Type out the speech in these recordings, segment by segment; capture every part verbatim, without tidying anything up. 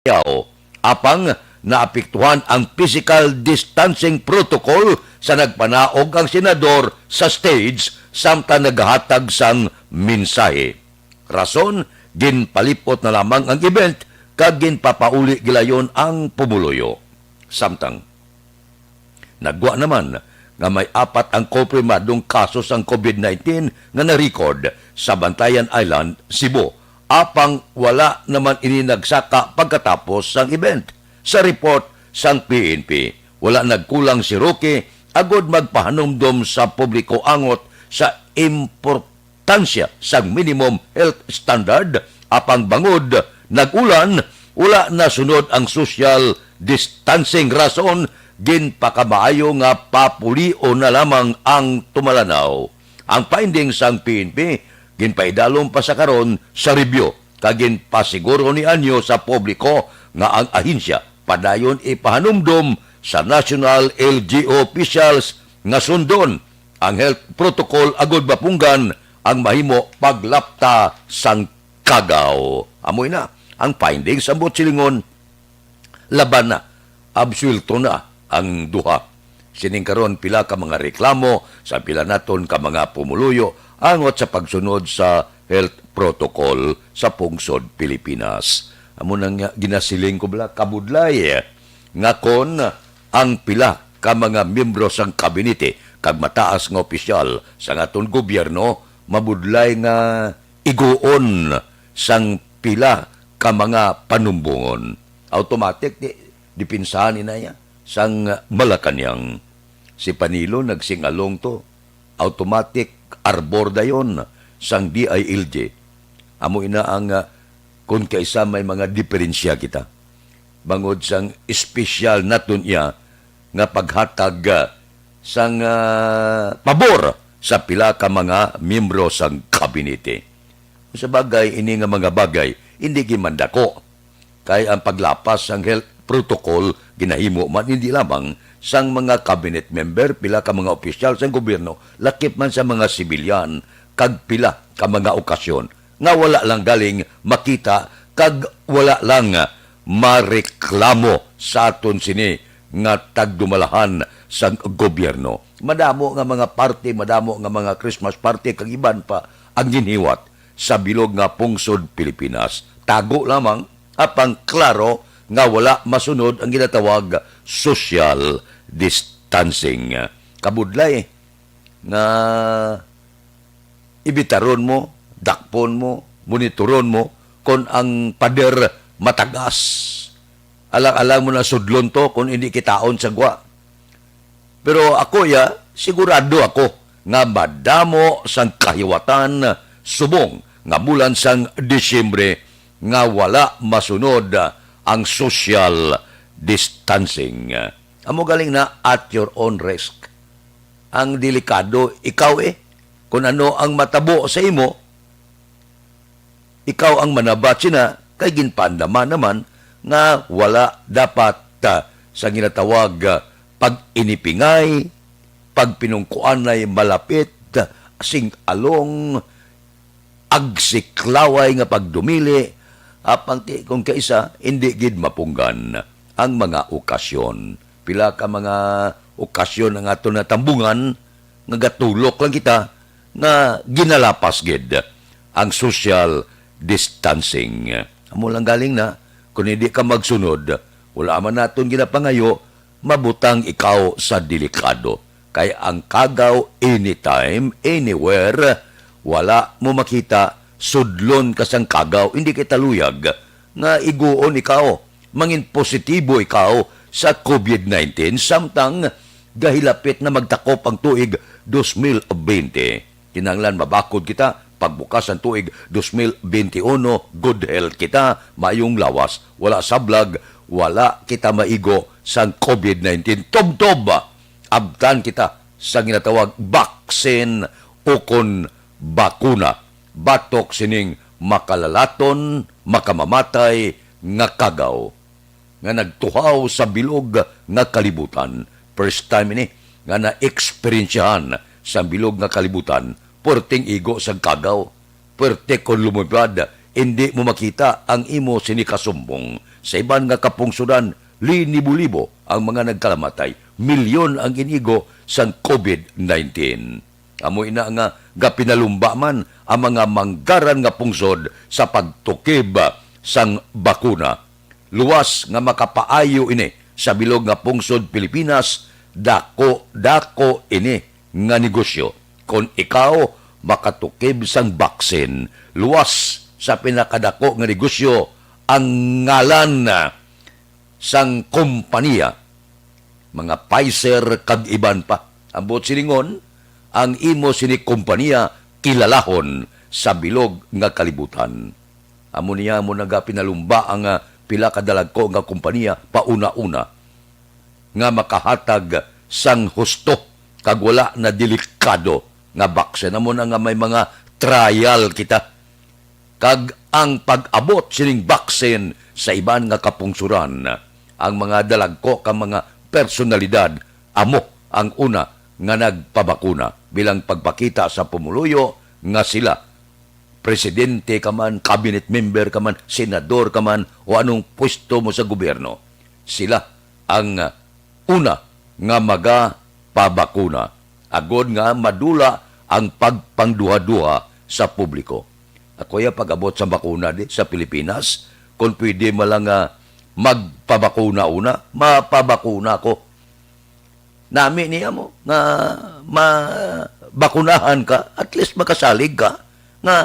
Cubao. Apang naapektuhan ang physical distancing protocol sa nagpanaog ang senador sa stage samtang nagahatag sang mensahe. Rason, ginpalipot na lamang ang event kag ginpapauli gilayon ang pumuluyo. Samtang nagwa naman nga may apat ang kumpirmadong kaso sang COVID nineteen nga na-record sa Bantayan Island, Cebu. Apang wala naman ini nagsaka pagkatapos sang event. Sa report sang P N P, wala nagkulang si Roque agod magpahanumdom sa publiko angot sa importansya sang minimum health standard, apang bangod nag-ulan, wala nasunod ang social distancing, rason ginpakamaayo nga papulion na lamang ang tumalanaw. Ang findings sang P N P ginpaidalom pa sa karon sa review, kag ginpasiguro ni Anyo sa publiko nga ang ahensya padayon ipahanumdom sa national L G O officials nga sundon ang health protocol agud mapunggan ang mahimo paglapta sang kagaw. Amoy na ang findings sa buot silingon, laban na, absuwelto na ang duha. Sining karon, pila ka mga reklamo sa pila naton ka mga pumuluyo angot sa pagsunod sa health protocol sa pungsod Pilipinas. Amo na nga ginasiling ko bala, kabudlay nga kon ang pila ka mga miyembro sang kabinete kag mataas nga opisyal sang aton gobyerno mabudlay nga iguon sang pila ka mga panumbongon, automatic di dipinsahan inaya sang Malacañang. Si Panelo nagsingalong to, automatic arbor dayon sang D I L G. Amo ina ang, ah, kun kaisa may mga diferensya kita bangod sang espesyal naton iya nga paghatag, ah, sang, ah, pabor sa pila ka mga miyembro sang kabinete. Sa bagay, ini nga mga bagay hindi gid man dako, kay ang paglapas sang health protocol ginahimo man hindi lamang sang mga cabinet member, pila ka mga opisyal sang gobyerno, lakip man sa mga sibilyan, kag pila ka mga okasyon nga wala lang galing makita kag wala lang mareklamo sa aton sini nga tagdumalahan sang gobyerno. Madamo nga mga party, madamo nga mga Christmas party, kag iban pa ang ginhiwat sa bilog nga pungsod Pilipinas. Tago lamang, apang klaro nga wala masunod ang ginatawag social distancing. Kabudlay nga ibitaron mo, dakpon mo, monitoron mo kon ang pader matagas. Alang-alang mo na sudlon to kon hindi kitaon sa gwa. Pero ako, ya, sigurado ako nga madamo sang kahiwatan subong nga bulan sang Disyembre nga wala masunod ang social distancing. Amo galing na, at your own risk. Ang delikado, ikaw eh. Kung ano ang matabo sa imo, ikaw ang manabat sina, kay ginpaandam man naman nga wala dapat, ah, sa ginatawag, ah, pag-inipingay, pagpinungkuanay malapit, ah, sing-along, agsiklaway nga pagdumili, apang ti-, kung kaisa, hindi gid mapunggan ang mga okasyon. Pila ka mga okasyon ang aton natambungan nga gatulok lang kita nga ginalapas gid ang social distancing. Amo lang galing na, kung hindi ka magsunod, wala man naton ginapangayo, mabutang ikaw sa delikado. Kay ang kagaw anytime, anywhere, wala mo makita, sudlon ka sang kagaw, hindi kita luyag nga iguon ikaw, mangin positibo ikaw sa COVID nineteen, samtang gahilapit na magtakop ang tuig dos mil bente. Kinahanglan mabakod kita, pagbukas ang tuig dos mil bente uno, good health kita, mayong lawas, wala sablag, wala kita maigo sang COVID nineteen. Tubtob, abtan kita sa ginatawag vaccine ukon bakuna batok sining makalalaton, makamamatay nga kagaw nga nagtuhaw sa bilog nga kalibutan. First time ini nga naeksperyensyahan sa bilog nga kalibutan, perting igo sang kagaw, perte kon lumipad, Indi mo makita ang imo sini kasumbong. Sa iban nga kapungsoran, linibo-libo ang mga nagkalamatay. Milyon ang inigo sang covid nineteen. Amo ina nga gapinalumba man ang mga manggaran nga pungsod sa pagtukib sang bakuna. Luwas nga makapaayo ini sa bilog nga pungsod Pilipinas, dako-dako ini nga negosyo. Kon ikaw makatukib sang baksin, luwas sa pinakadako nga negosyo ang ngalan sang kompanya, mga Pfizer kag iban pa. Ang buot silingon, ang imo sini kompanya kilalahon sa bilog nga kalibutan. Amo niya mo nagapinalumba ang, ah, pila ka dalagko nga kompanya pauna-una nga makahatag sang husto kag wala na delikado nga baksin. Amo na nga may mga trial kita kag ang pag-abot sining baksin sa iban nga kapungsoran. Ang mga dalagko kag mga personalidad amo ang una nga nagpabakuna bilang pagpakita sa pumuluyo nga sila, presidente ka man, cabinet member ka man, senador ka man, o anong pwesto mo sa gobyerno, sila ang una nga magapabakuna, agod nga madula ang pagpangduha-duha sa publiko. Ako ya pag-abot sa bakuna di sa Pilipinas, kung pwede man lang nga magpabakuna una, mapabakuna ko. Nami niya mo nga mabakunahan ka, at least makasalig ka nga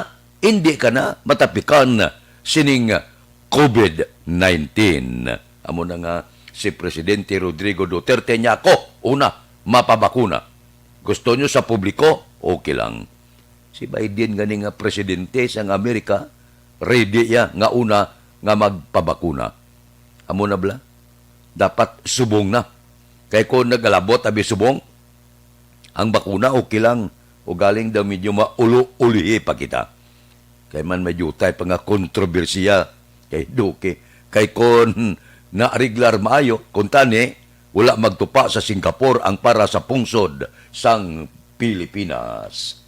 hindi ka na matapikan sining covid nineteen. Amo na nga si Presidente Rodrigo Duterte niya ako, una, mapabakuna. Gusto nyo sa publiko? Okay lang. Si Biden gani nga presidente sang Amerika, ready iya nga una nga magpabakuna. Amo na bala? Dapat subong na. Kay kung nagalabot abi subong, ang bakuna okay lang. Ugaling daw medyo maulo-ulihi pa kita. Kay man may diutay pa nga kontrobersiya kay Duque. Kay kon naariglar maayo, kuntani, wala magtupa sa Singapore ang para sa pungsod sang Pilipinas.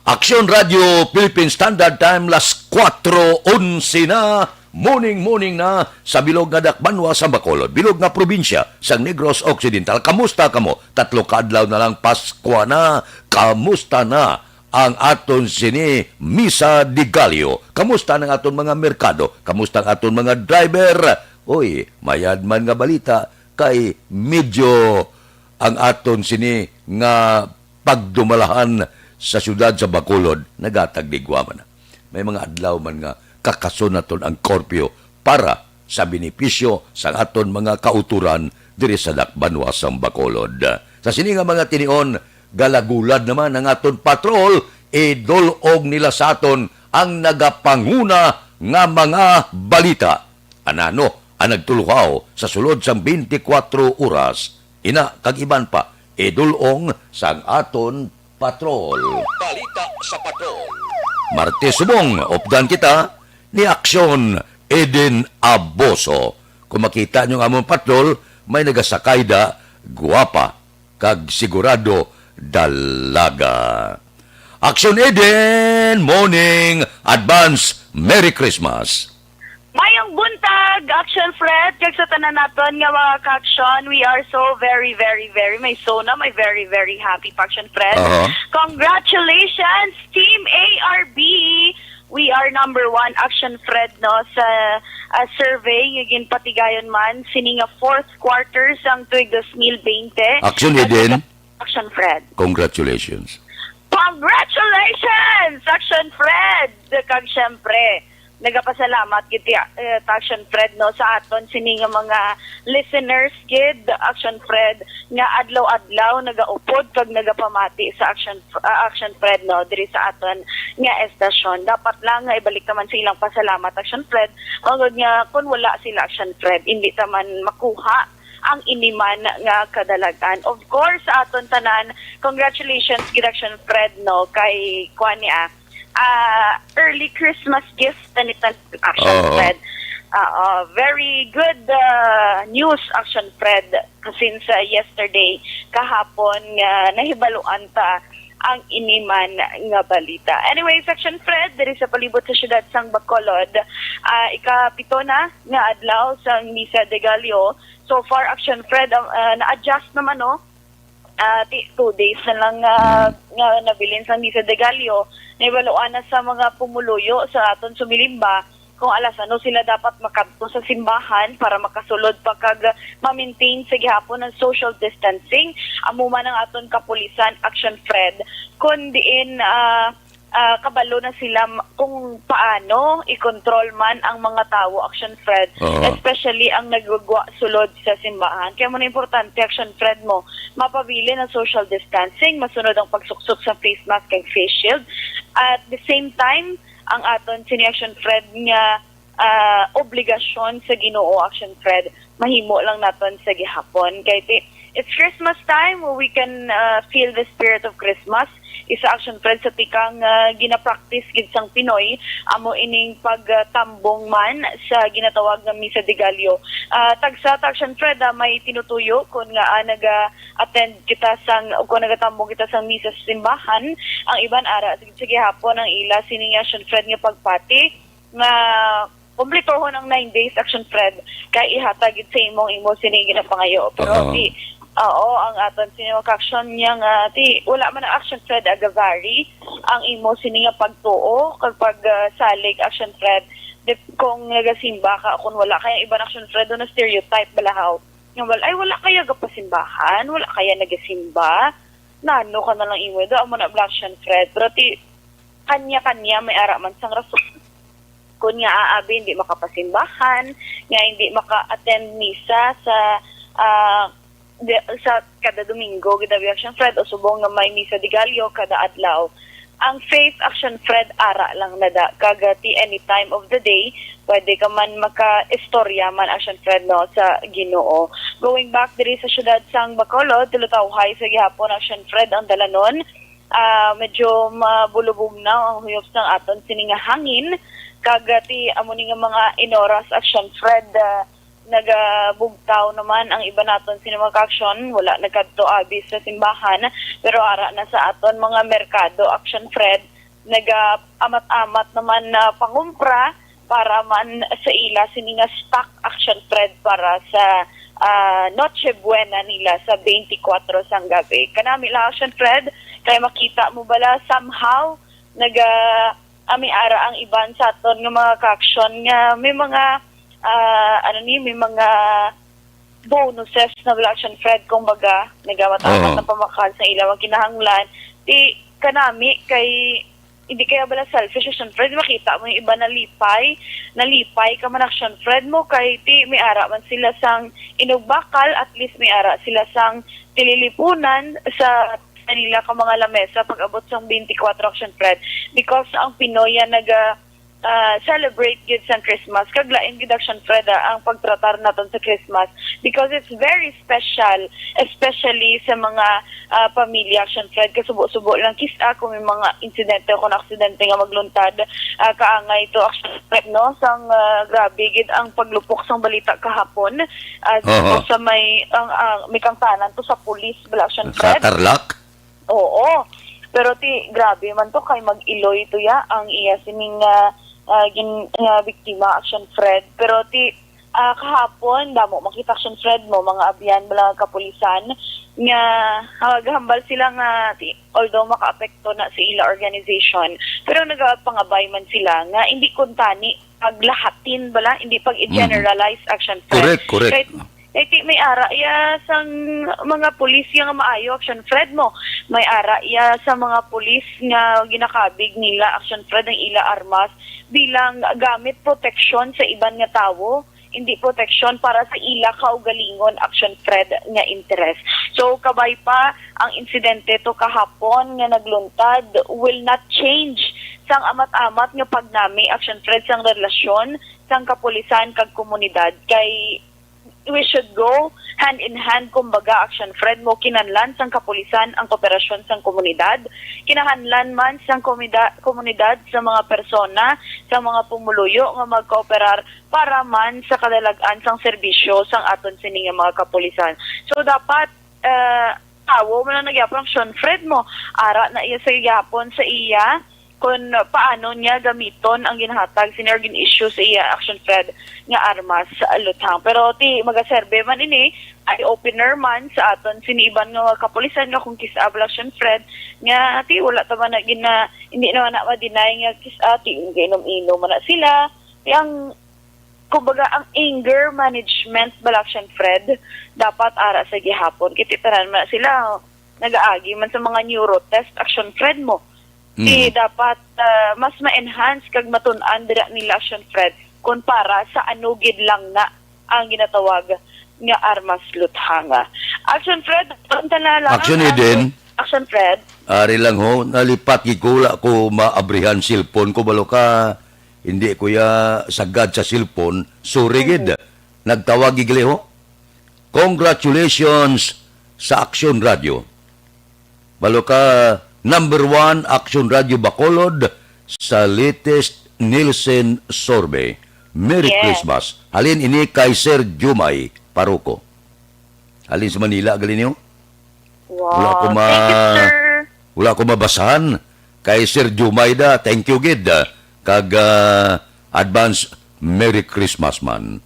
Aksyon Radio Philippine Standard Time, las kuwatro onse na. Morning, morning na sa bilog nga dakbanwa sa Bacolod, bilog nga probinsya sang Negros Occidental. Kamusta kamo? Tatlo ka adlaw na lang Paskwa na. Kamusta na ang aton sini Misa de Gallo? Kamusta ang aton mga merkado? Kamusta ang aton mga driver? Uy, mayad man nga balita kay medyo ang aton sini nga pagdumalahan sa siyudad sa Bacolod nagatigligwa man. May mga adlaw man nga kakason naton ang curfew para sa benepisyo sang aton mga kautoran diri sa dakbanwa sang Bacolod. Sa sini nga mga tinion, galagulad naman ang aton patrol, idul-ong nila sa aton ang nagapanguna nga mga balita. Anano ang nagtuluhaw sa sulod sang twenty-four oras? Ina kag iban pa, idul-ong sang aton patrol. Balita sa patrol. Martes subong, updan kita ni Aksyon Eden Aboso. Kung makita nyo ang among patrol, may nagasakay da, guwapa, kag sigurado dalaga. Aksyon Eden, morning, advance Merry Christmas. Mayong buntag, Action Fred, kag sa tanan naton nga mga ka-action, we are so very, very, very, may so na, may very, very happy pa, Action Fred. Aha. Congratulations, Team A R B! We are number one, Action Fred, no, sa, ah, survey nga ginpatigayon man sini nga fourth quarter sang tuig dos mil bente. Action Eden. Action Fred. Congratulations. Congratulations, Action Fred! Kag syempre, nagapasalamat gid ti, eh, ta, Action Fred, no, sa aton sini nga mga listeners gid, Action Fred, nga adlaw-adlaw nagaupod kag nagapamati sa Action, ah, Action Fred, no, diri sa aton nga estasyon. Dapat lang nga ibalik naman sa ilang pasalamat, Action Fred, tungod nga kung wala sila, Action Fred, hindi ta man makuha ang ini man nga kadalagan. Of course, sa aton tanan, congratulations gid, Action Fred, no, kay kuan niya, ah, early Christmas gift na ni tan-, Action Oo. Fred. Oo, very good, ah, news, Action Fred. Since, ah, yesterday, kahapon nga nahibaluan ta ang ini man nga balita. Anyway, Action Fred, diri sa palibot sa siyudad sang Bacolod, ah, ikapito na nga adlaw sang Misa de Gallo. So far, Action Fred, ah, ah, na-adjust naman, no? Ah, ti-, two days na lang nga, nga nabilin sang Misa de Gallo, nahibaluan na sa mga pumuluyo sa aton sumilimba kung alas ano sila dapat makadto sa simbahan para makasulod pa kag ma-maintain sa gihapon ang social distancing. Amo man ang aton kapulisan, Action Fred, kun diin, ah, ah, kabalo na sila m-, kung paano i-control man ang mga tawo, Action Fred, Oo. especially ang nagugwa sulod sa simbahan. Kaya mo na importante, Action Fred, mo mapabilin ang social distancing, masunod ang pagsuksok sa face mask kag face shield. At the same time, ang aton sini, Action Fred, nga, ah, obligasyon sa Ginoo, Action Fred, mahimo lang naton sa gihapon. Kay ti-, it's Christmas time, we can, ah, feel the spirit of Christmas. Isa, Action Fred, sa tikang, ah, ginapractice gid sang Pinoy, amo ining pagtambong man sa ginatawag nga Misa de Gallo. Ah, tagsa ta, Action Fred, ah, may tinutuyo kun nga, ah, naga-attend kita sang, o kung nagatambong kita sang misa sa simbahan. Ang iban ara sa gihapon ang ila sini, Action Fred, nga pagpati nga kumpletohon ang nine days, Action Fred, kay ihatag gid sa imo ang imo sini ginapangayo. Pero Oo. ti, oo, ang aton sini mga ka-action niya nga ti wala man ang, Action Fred, agavari ang imo sini nga pagtuo kag pag, ah, salig, Action Fred. Di, kung nagasimba ka, kung wala kay iban, Action Fred, na stereotype balahaw. Nga wal-, ay, wala kaya gapasimbahan, wala kaya nagasimba. Nano ka na lang imo do, amo na, Black Shan Fred. Pero ti, kanya-kanya may ara man sang rason. Kun nga aabi, hindi makapasimbahan, nga hindi maka-attend misa sa, ah, di, sa kada Domingo, gid, Black Shan Fred, o subong nga may misa de Gallo kada adlaw. Ang faith, Action Fred, ara lang na da. Kag, ah, ti any time of the day, pwede ka man maka-istorya man, Action Fred, no, sa Ginoo. Going back diri sa siyudad sang Bacolod, tulutawhay sa gihapon, Action Fred, ang dalanon. Ah, medyo mabulubog na ang huyop sang aton sini nga hangin. Kag, ah, ti amo ni nga mga inoras, Action Fred, ah, nagabugtaw naman ang iba naton sini mga ka-action. Wala nagkadto abi sa simbahan, pero ara na sa aton mga merkado, Action Fred, nagaamat-amat naman na pangumpra para man sa ila sini nga stock, Action Fred, para sa, ah, Noche Buena nila sa twenty-four sang gabi. Kanami lang, Action Fred, kay makita mo bala somehow naga, ah, may ara ang iban sa aton nga mga ka-action nga may mga, ah, ano ni, may mga bonuses na wala, Action Fred, kumbaga, nagamat-amat Oo. na pamakal sa ilang kinahanglan. Ti, kanami kay, hindi kaya bala selfish, Action Fred, makita mo yung iba nalipay, nalipay ka man, Action Fred, mo kay ti may ara man sila sang inugbakal, at least may ara sila sang tililipunan sa nila ka mga lamesa pag abot sang twenty-four, Action Fred, because ang Pinoy yan naga, ah, celebrate gyud sang Christmas, kag lain gyud, Action Fred, ah, ang pagtratar naton sa Christmas because it's very special, especially sa mga, ah, pamilya, Action Fred. Kasubo-subo lang kis-a kung may mga insidente o kung aksidente nga magluntad, ah, kaangay to, Action Fred, no, sang, ah, grabe gid ang paglupok sang balita kahapon, ah, Aha. sa may, ang, ang may kangtanan to sa pulis bala, Action Fred. Sa Tarlac? Oo. Pero ti, grabe man to, kay mag-iloy to ya ang iya sining, ah, ah, gin-, nga biktima, Action Fred. Pero ti, ah, kahapon, damo makita, Action Fred, mo, mga abyan bala nga kapulisan nga, ah, gahambal sila nga ti, although makaapekto na sa ila organization, pero nagapangabay man sila nga hindi kuntani paglahatin bala, hindi pag-i-generalize, Action Fred. Correct, correct. Kay, kay ti may ara iya sang mga pulis iya nga maayo, Action Fred, mo. May ara iya sa mga pulis nga ginakabig nila, Action Fred, ang ila armas bilang gamit proteksyon sa iban nga tawo, hindi proteksyon para sa ila kaugalingon, Action Fred, nga interes. So, kabay pa ang insidente to kahapon nga nagluntad will not change sang amat-amat nga pagnami, Action Fred, sang relasyon sang kapulisan kag komunidad, kay we should go hand in hand, kumbaga, Action Fred, mo, kinahanglan sang kapulisan ang kooperasyon sang komunidad, kinahanglan man sang komida-, komunidad sa mga persona, sa mga pumuluyo nga magkooperar para man sa kadalag-an sang serbisyo sang aton sini nga mga kapulisan. So, dapat, ah, tawo man ang nagyapon, Action Fred, mo ara na iya sa gihapon sa iya kung paano niya gamiton ang ginhatag sini or gin-issue sa iya, Action Fred, nga armas sa luthang. Pero ti magaserbe man ini, eye-opener man sa aton sini iban nga mga kapulisan nga kung kis-a ba, Action Fred, nga ti wala ta man na gina-, hindi naman na ma-deny nga kis-a ti inom-inom man na sila. Ti ang, kumbaga, ang anger management ba, Action Fred, dapat ara sa gihapon. Kay ti tanan man sila nagaagi man sa mga neuro test, Action Fred, mo. Ti Mm. dapat, ah, mas ma-enhance kag matun-an dira nila, Action Fred, kung para sa ano gid lang na ang ginatawag nga armas luthanga. Action Fred, punta na lang Action ang Eden. Action Fred. Ari lang ho, nalipat gid ko, wala ko maabrihan cellphone ko, balo ka, hindi ko ya sagad sa cellphone. Sorry gid. Mhm. Nagtawag gid gali ho. Congratulations sa Action Radio. Balo ka, number one Action Radio Bacolod sa latest Nielsen survey. Merry Yes. Christmas. Halin ini kay Sir Jumay Paruko. Halin sa Manila, gali niyo? Wow. Wala ko ma-, Thank you, sir. Wala ko mabasahan. Kay Sir Jumay da, thank you gid. Kag, ah, advance Merry Christmas man.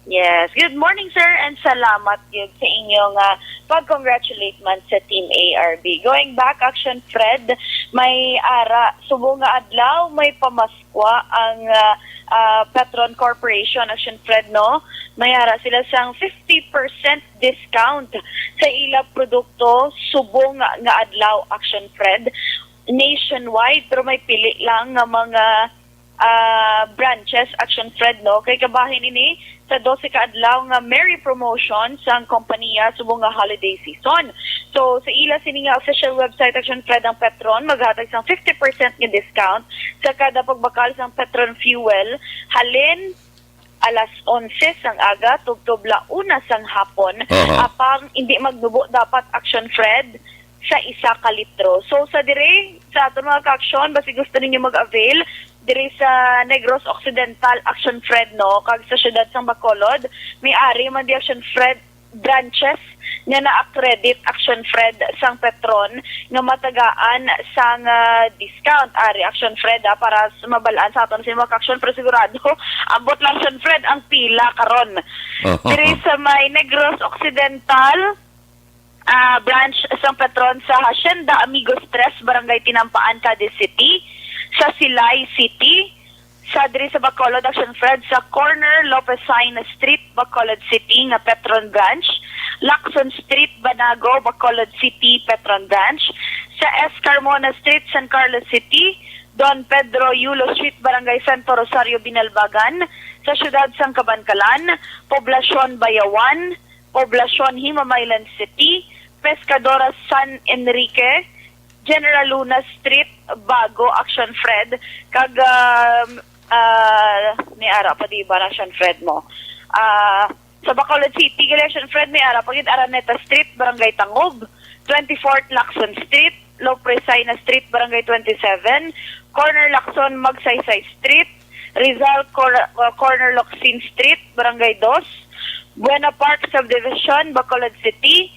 Yes. Good morning, sir, and salamat gid sa inyo nga pag-congratulate man sa Team A R B. Going back, Action Fred, may ara, subong nga adlaw, may pamaskwa ang, ah, ah, Petron Corporation, Action Fred, no? May ara sila sang fifty percent discount sa ila produkto subong nga, nga adlaw, Action Fred, nationwide, pero may pili lang nga mga, ah, branches, Action Fred, no? Kay kabahin ini sa dose ka adlaw nga Merry Promotion sang kompanya subong nga holiday season. So, sa ila sini nga official website, Action Fred, ang Petron maghatag sang fifty percent nga discount sa kada pagbakal sang Petron fuel halin alas onse sang aga tubtob la una sang hapon. Aha. Apang hindi magnubo dapat, Action Fred, sa isa ka litro. So, sa dire, sa aton mga ka-aksyon, basi gusto ninyo mag-avail, dire sa Negros Occidental, Action Fred, no, kag sa siyudad sang Bacolod, may ari man di, Action Fred, branches nga na-accredit, Action Fred, sang Petron nga matagaan sang, ah, discount. Ari, Action Fred, ah, para sa mabalaan sa aton sa mga ka-aksyon, pero sigurado, ambot lang, Action Fred, ang pila karon. Aha. Dire sa may Negros Occidental, ah, branch sang Petron sa Hacienda Amigos Tres, Barangay Tinampaan, Cadiz City, sa Silay City, sa diri sa Bacolod, Action Fred, sa corner Lopez Sain Street, Bacolod City, nga Petron Branch, Lacson Street, Banago, Bacolod City, Petron Branch, sa S Carmona Street, San Carlos City, Don Pedro Yulo Street, Barangay Santo Rosario, Binalbagan, sa siyudad sang Kabankalan, Poblacion Bayawan, Poblacion Himamaylan City, Pescadora San Enrique, General Luna Street, Bago, Action Fred, kag, um, ah, may ara pa di ba, Action Fred, mo? Ah, sa Bacolod City, gali, Action Fred, may ara pa gid, Araneta Street, Barangay Tangob, twenty-fourth Lacson Street, Lope Resaina Street, Barangay twenty-seven, corner Lacson, Magsaysay Street, Rizal, cor-, uh, corner Locsin Street, Barangay Dos, Buena Park Subdivision, Bacolod City,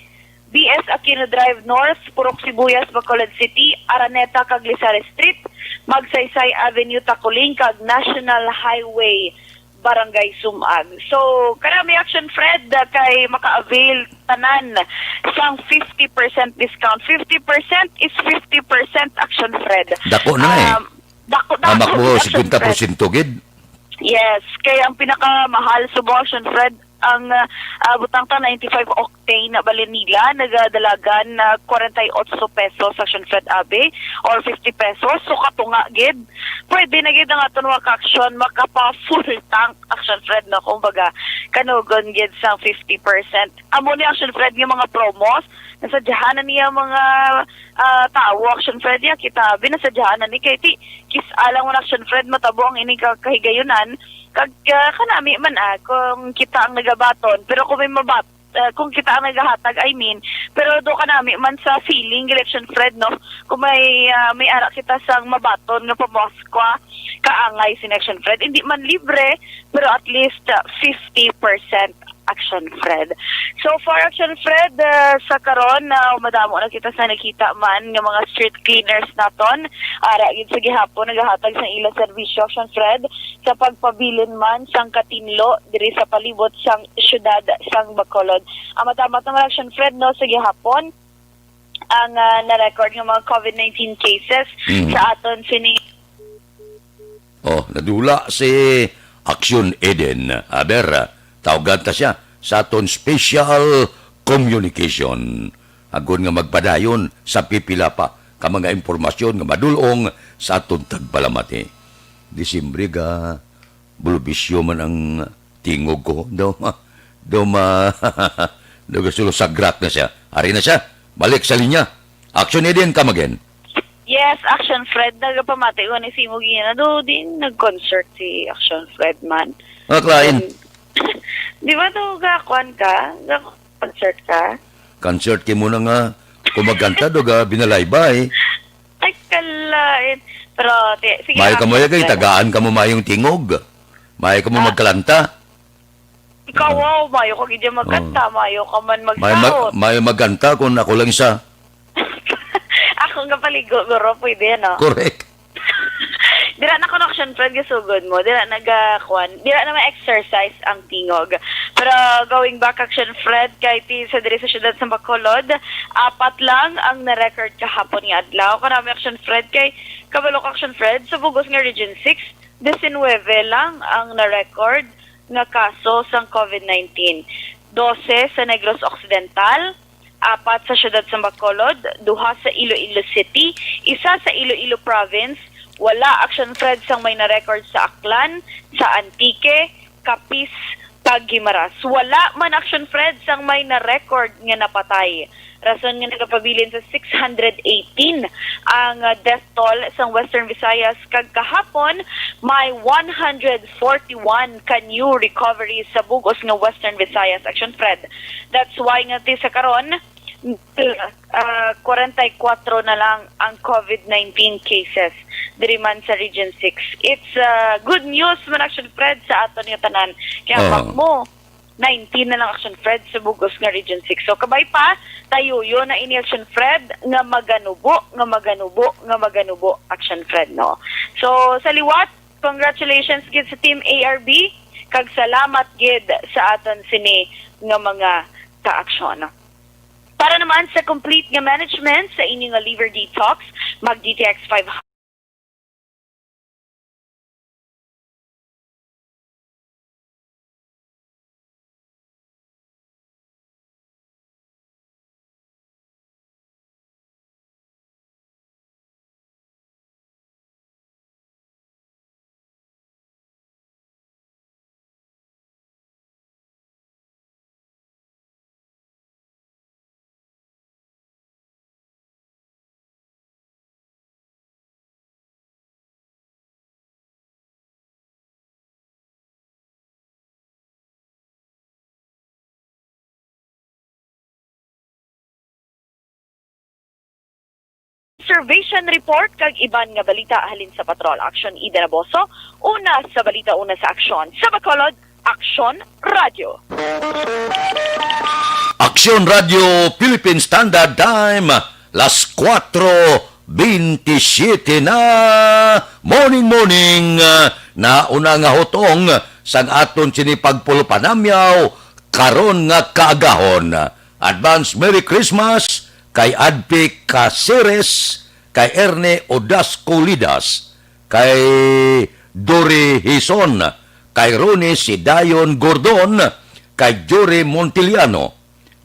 B S Aquino Drive North, Purok Sibuyas, Bacolod City, Araneta kag Lizares Street, Magsaysay Avenue, Taculing, kag National Highway, Barangay Sumag. So, karami, Action Fred, uh, kay maka-avail tanan sang fifty percent discount. Fifty percent is fifty percent, Action Fred. Dako na na eh. Um, dako, dako, Amak mo, Action Fred. Singkwenta porsyento gid. Yes, kay ang pinakamahal subong, Action Fred, ang, ah, ah, butang ta ninety-five octane na bali nila, nagadalagan na forty-eight pesos, Action Fred, abi, or fifty pesos. So, katunga gid. Pwede na gid ang aton mga ka-aksyon makapa full tank, Action Fred, no? Kumbaga, kanugon gid sang fifty percent. Amo ni, Action Fred, nga mga promos, nasadyahan na niya mga, ah, tawo, Action Fred, ya, kita, abi, nasadyahan na ni, kay ti, kis-a lang man, Action Fred, matabo ang ini ka-, kahigayunan, kag, ah, kanami man, ah, kung kita ang nagabaton, pero kung may mabat-, ah, kung kita ang nagahatag, I mean, pero do kanami man sa feeling, Action Fred, no, kung may, ah, may ara kita sang mabaton nga pamaskwa, kaangay si Action Fred, hindi man libre, pero at least, ah, fifty percent Action Fred. So far, Action Fred, ah, sa karon, ah, madamo na kita sa nakita man nga mga street cleaners naton. Ara gid sa gihapon, nagahatag sa ila serbisyo, Action Fred, sa pagpabilin man sang katinlo diri sa palibot sang siyudad sang Bacolod. Ang matamat naman, Action Fred, no, sa gihapon, ang, ah, na-record nga mga covid nineteen cases Mm. sa aton sini. Oh, nadula si Action Eden. Aber, tawgan ta siya sa aton special communication. Agod nga magpadayon sa pipila pa ka mga impormasyon nga madulong sa aton tagpalamati. Disimbre ga, bulubisyo man ang tingog ko. Daw ma, daw ma, daw gasulo sagrat na siya. Ari na siya. Balik sa linya. Action Eden, come again. Yes, Action Fred, nagapamati ko ni si Mugi na do din nag-concert si Action Fred man. Nga, Klein. And, di ba to, gakuan ka? Ga-concert ka? Concert kay mo na nga kumaganta do ga binalaybay. Ay, kalain. Pero, ti-, sige, Mayo ka mo Action ya kay Fred. Tagaan ka mo mayong tingog. Mayo ka mo Ah. magkalanta. Ikaw, Ah. wow, mayo ka gid magkanta, Oh. mayo ka man Mayo mag-, magsaot. mayo magkanta kung ako lang isa. Ako nga paligo, guro, pwede, no? Correct. Dira na connection, friend, gasugod mo. Dira naga, kwan. Dira na ma-exercise ang tingog. Pero going back, action, Fred, kay ti sa diri sa siyudad sa Bacolod, apat lang ang na-record kahapon nga adlaw. Kanami, action, Fred, kay kabalo ka, action, Fred, sa bugos nga Region six, diecinueve lang ang na-record nga kaso sang covid nineteen. Dose sa Negros Occidental, apat sa siyudad sa Bacolod, duha sa Iloilo City, isa sa Iloilo Province. Wala, action, Fred, sang may na-record sa Aklan, sa Antique, Capiz, kag Guimaras. Wala man, action, Fred, sang may na-record nga napatay. Rason nga nagapabilin sa six hundred eighteen ang, uh, death toll sang Western Visayas, kag kahapon may one hundred forty-one ka new recoveries sa bugos nga Western Visayas, action, Fred. That's why nga ti sa karon, uh, forty-four na lang ang covid nineteen cases diri man sa Region six. It's, uh, good news man, action, Fred, sa aton nga tanan. Kaya Oo. Wag mo, nineteen na lang, action, Fred, sa bugos nga Region six. So, kabay pa, tayuyo na ini, action, Fred, nga maganubo, nga maganubo, nga maganubo, action, Fred, no? So, sa liwat, congratulations gid sa Team A R B, kag salamat gid sa aton sini nga mga kaaksyon. Para naman sa complete nga management sa inyo nga liver detox, mag D T X five Observation report kag iban nga balita halin sa Patrol Action Ida Naboso. Una sa balita, una sa aksyon. Sa Bacolod, Aksyon Radio. Aksyon Radio Philippine Standard Time, las kuwatro bentisiete na. Morning, morning, ah, nauna nga hutong sang aton sini pagpulupanamyaw karon nga kaagahon. Advance Merry Christmas kay Adpi Caceres, kay Erne Odasco Lidas, kay Dori Hison, kay Ronnie Sidayon Gordon, kay Jory Montiliano,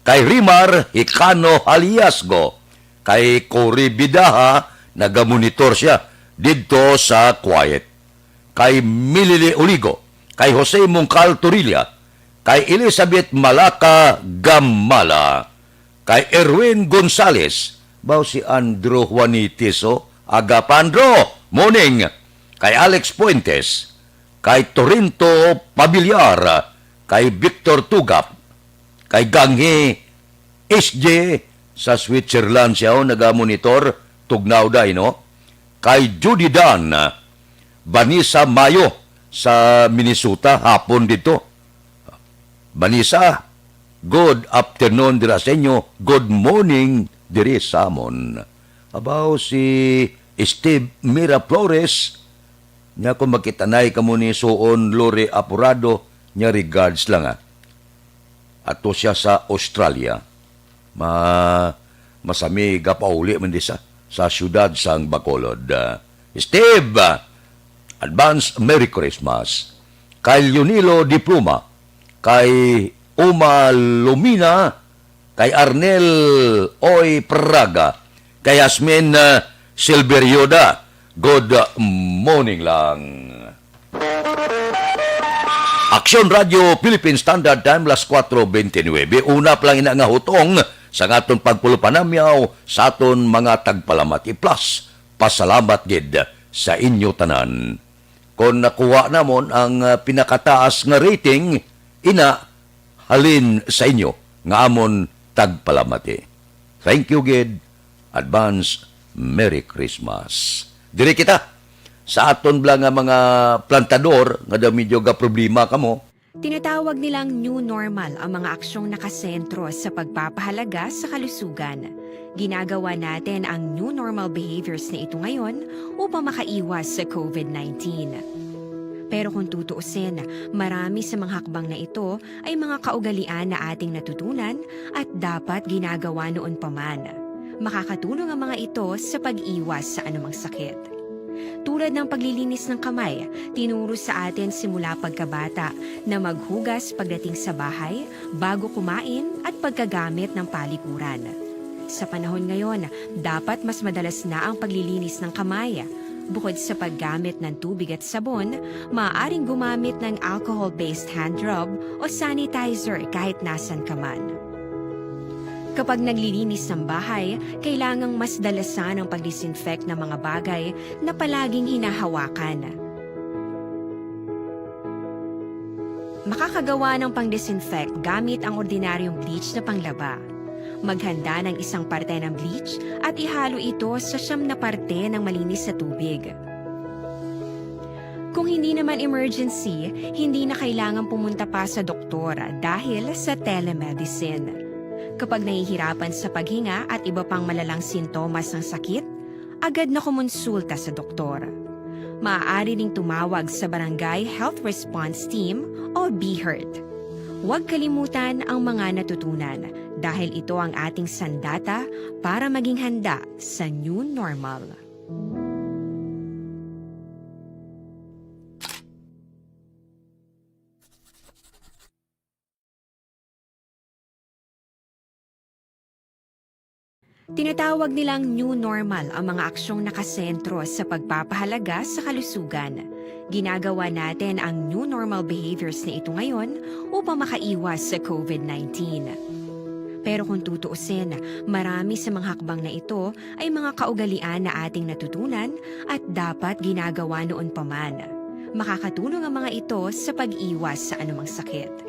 kay Rimar Hicano Haliasgo, kay Cory Bidaha, nagamonitor siya didto sa Quiet, kay Milili Oligo, kay Jose Mongcal Torilla, kay Elizabeth Malaka Gamala, kay Erwin Gonzales, baw si Andrew Juanitis, oh, Agapandro, morning, kay Alex Fuentes, kay Torrento Pabiliar, kay Victor Tugap, kay Ganghi S J, sa Switzerland siya, oh, nagamonitor, tugnaw day, no? Kay Judy Dan, Vanessa Mayo, sa Minnesota, hapon dito. Vanessa, good afternoon dira sa inyo. Good morning diri sa amon. Abaw, si Steve Miraflores, nya kung magkitanay kamo ni suon Lori Apurado, nya regards lang, ah. Ato siya sa Australia. Ma-, masami gapauli man di sa, sa siyudad sang Bacolod. Ah, Steve, ah, advance Merry Christmas. Kay Leonilo Diploma, kay Uma Lumina, kay Arnel Oy Praga, kay Yasmin, ah, Silverioda. Good morning lang. Aksyon Radio Philippine Standard Time, las kuwatro bente nuebe. Una pa lang ina nga hutong sa aton pagpulupanamyaw sa aton mga tagpalamati. Plus, pasalamat gid sa inyo tanan. Kon nakuha namon ang, ah, pinakataas nga rating, ina halin sa inyo nga amon tagpalamati. Thank you gid. Advance Merry Christmas. Diri kita sa aton bala nga mga plantador nga daw medyo gaproblema kamo. Tinatawag nilang new normal ang mga aksyong nakasentro sa pagpapahalaga sa kalusugan. Ginagawa natin ang new normal behaviors na ito ngayon upang makaiwas sa covid nineteen. Pero kung tutuusin, marami sa mga hakbang na ito ay mga kaugalian na ating natutunan at dapat ginagawa noon pa man. Makakatulong ang mga ito sa pag-iwas sa anumang sakit. Tulad ng paglilinis ng kamay, tinuro sa atin simula pagkabata na maghugas pagdating sa bahay, bago kumain, at pagkagamit ng palikuran. Sa panahon ngayon, dapat mas madalas na ang paglilinis ng kamay. Bukod sa paggamit ng tubig at sabon, maaaring gumamit ng alcohol-based hand rub o sanitizer kahit nasan ka man. Kapag naglilinis ng bahay, kailangang mas dalasan ang pag-disinfect ng mga bagay na palaging hinahawakan. Makakagawa ng pang-disinfect gamit ang ordinaryong bleach na panglaba. Maghanda ng isang parte ng bleach at ihalo ito sa siyam na parte ng malinis na tubig. Kung hindi naman emergency, hindi na kailangan pumunta pa sa doktor dahil sa telemedicine. Kapag nahihirapan sa paghinga at iba pang malalang sintomas ng sakit, agad na kumonsulta sa doktor. Maaari ding tumawag sa Barangay Health Response Team o BHERT. Huwag kalimutan ang mga natutunan dahil ito ang ating sandata para maging handa sa new normal. Tinatawag nilang new normal ang mga aksyong nakasentro sa pagpapahalaga sa kalusugan. Ginagawa natin ang new normal behaviors na ito ngayon upang makaiwas sa covid nineteen. Pero kung tutuusin, marami sa mga hakbang na ito ay mga kaugalian na ating natutunan at dapat ginagawa noon pa man. Makakatulong ang mga ito sa pag-iwas sa anumang sakit.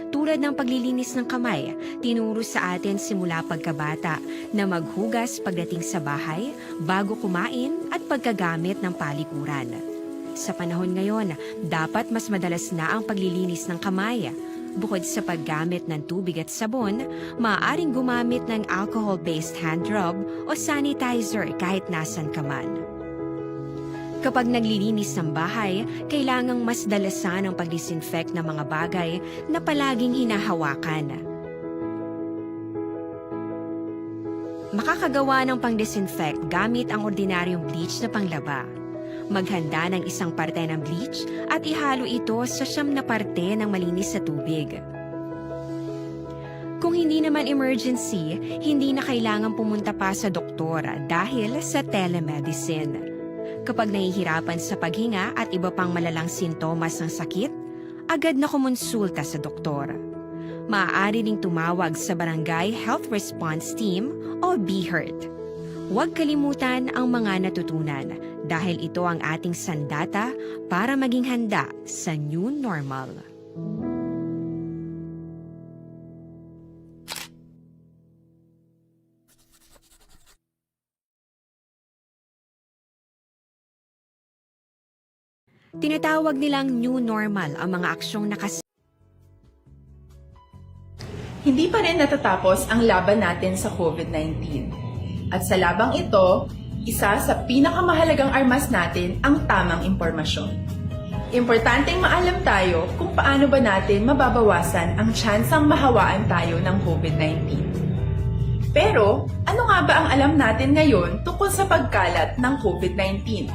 Tulad ng paglilinis ng kamay, tinuro sa atin simula pagkabata na maghugas pagdating sa bahay, bago kumain, at pagkagamit ng palikuran. Sa panahon ngayon, dapat mas madalas na ang paglilinis ng kamay. Bukod sa paggamit ng tubig at sabon, maaaring gumamit ng alcohol-based hand rub o sanitizer kahit nasan ka man. Kapag naglilinis ng bahay, kailangang mas dalasan ang pag-disinfect ng mga bagay na palaging hinahawakan. Makakagawa ng pang-disinfect gamit ang ordinaryong bleach na panglaba. Maghanda ng isang parte ng bleach at ihalo ito sa siyam na parte ng malinis na tubig. Kung hindi naman emergency, hindi na kailangan pumunta pa sa doktor dahil sa telemedicine. Kapag nahihirapan sa paghinga at iba pang malalang sintomas ng sakit, agad na kumonsulta sa doktor. Maaari ding tumawag sa Barangay Health Response Team o BHERT. Huwag kalimutan ang mga natutunan dahil ito ang ating sandata para maging handa sa new normal. Tinatawag nilang new normal ang mga aksyong nakas-, Hindi pa rin natatapos ang laban natin sa COVID nineteen. At sa labang ito, isa sa pinakamahalagang armas natin ang tamang impormasyon. Importanteng maalam tayo kung paano ba natin mababawasan ang tsansang mahawaan tayo ng COVID nineteen. Pero, ano nga ba ang alam natin ngayon tungkol sa pagkalat ng COVID nineteen?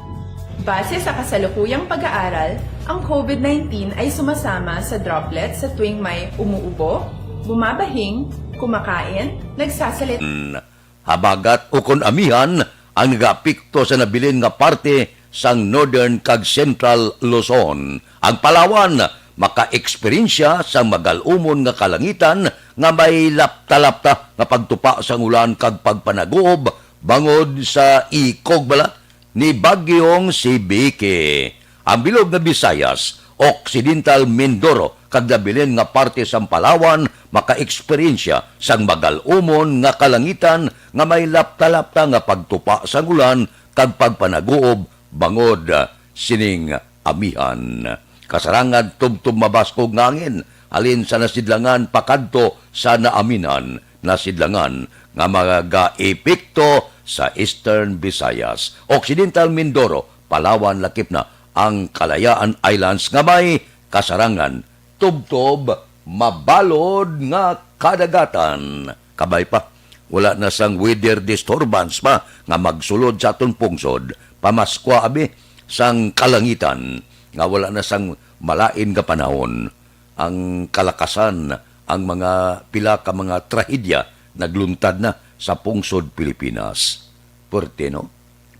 Base sa kasalukuyang pag-aaral, ang COVID nineteen ay sumasama sa droplet sa tuwing may umuubo, bumabahing, kumakain, nagsasalita, habagat ukon amihan ang nagaapekto sa nabilin nga parte sang Northern kag Central Luzon. Ang Palawan makaeksperyensya sang magal-umon nga kalangitan nga may lapta-lapta nga pagtupa sang ulan kag pagpanaguob bangod sa ikog bala ni Bagyong si Vicky. Ang bilog nga Visayas, Occidental Mindoro, kag nabilin nga parte sang Palawan makaeksperyensya sang magal-umon nga kalangitan nga may lapta-lapta nga pagtupa sang ulan kag pagpanaguob bangod sining amihan. Kasarangan tubtob mabaskog nga hangin halin sa nasidlangan pakadto sa naaminan, nasidlangan nga magaepekto sa Eastern Visayas, Occidental Mindoro, Palawan, lakip na ang Kalayaan Islands nga may kasarangan tubtob mabalod nga kadagatan. Kabay pa, wala na sang weather disturbance pa nga magsulod sa aton pungsod. Pamaskwa abi sang kalangitan nga wala na sang malain nga panahon. Ang kalakasan, ang mga pila ka mga trahedya nagluntad na sa pungsod Pilipinas. Puwerte, no?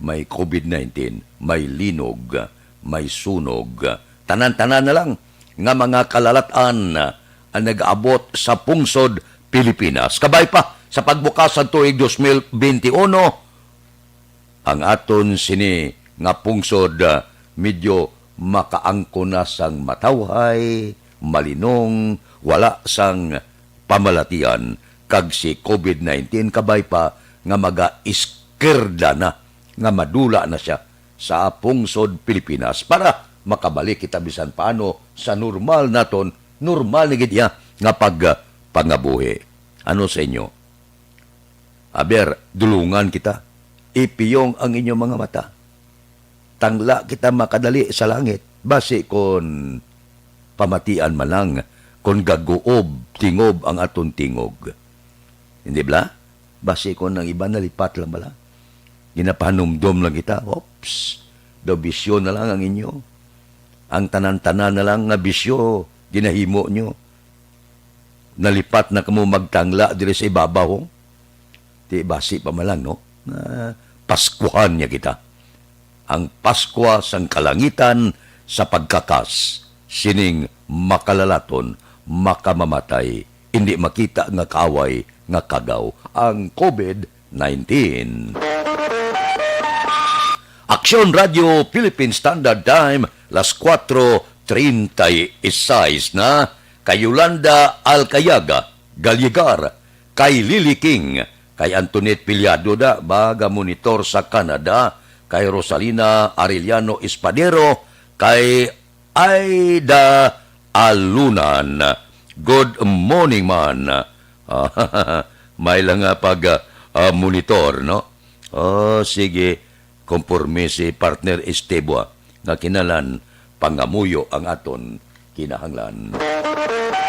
May COVID nineteen, may linog, may sunog. Tanan-tanan na lang nga mga kalalat-an ang nag-abot sa pungsod Pilipinas. Kabay pa, sa pagbukas sa tuig dos mil benti uno, ang aton sini nga pungsod, ah, medyo makaangkon na sang matawhay, malinong, wala sang pamalatian, kag si COVID nineteen kabay pa nga maga-iskirda na, nga madula na sia sa pungsod Pilipinas para makabalik kita bisan paano sa normal naton, normal na gid iya nga pag, ah, pangabuhi. Ano sa inyo? Aber, dulungan kita. Ipiyong ang inyo mga mata. Tangla kita makadali sa langit, basi kon pamatian man lang, kon gaguob, tingob ang aton tingog. Hindi bala? Basi kon ang iban nalipat lang bala. Ginapahanumdom lang kita, oops, daw bisyo na lang ang inyo. Ang tanan-tanan na lang nga bisyo, ginahimo nyo. Nalipat na kamo magtangla diri sa ibabaw, ho? Ti basi pa man lang, no? Nga Paskuhan niya kita. Ang Paskwa sang kalangitan sa pagkakas sining makalalaton, makamamatay, indi makita nga kaaway nga kagaw, ang COVID nineteen. Aksyon Radio Philippine Standard Time, las kuwatro treinta y seis na. Kay Yolanda Alcayaga, Gallegar, kay Lily King, kay Antoinette Piliado da, baga monitor sa Canada, kay Rosalina Arellano Espadero, kay Aida Alunan. Good morning, man. May lang nga pag, ah, ah, monitor, no? Oh, sige. Konporme si Partner Esteban nga kinahanglan pangamuyo ang aton kinahanglan.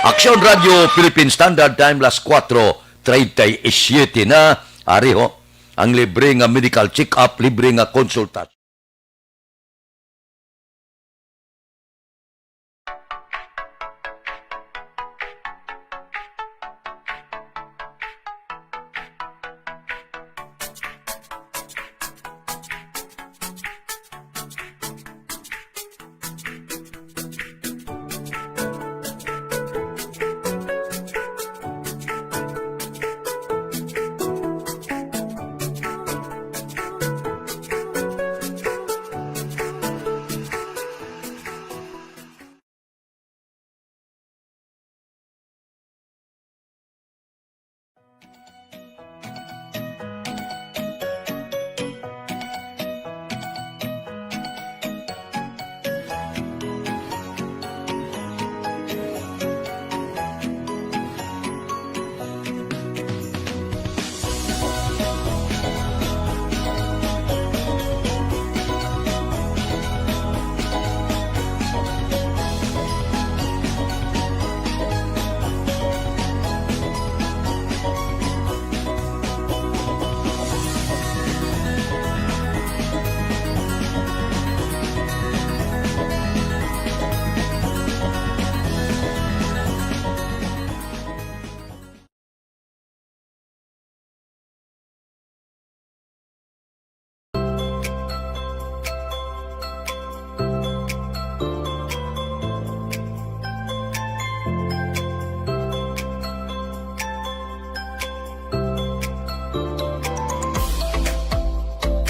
Aksyon Radio Philippine Standard Time, las kuwatro treinta y siete na. Ari ho, ang libre nga medical check-up, libre nga konsultasyon.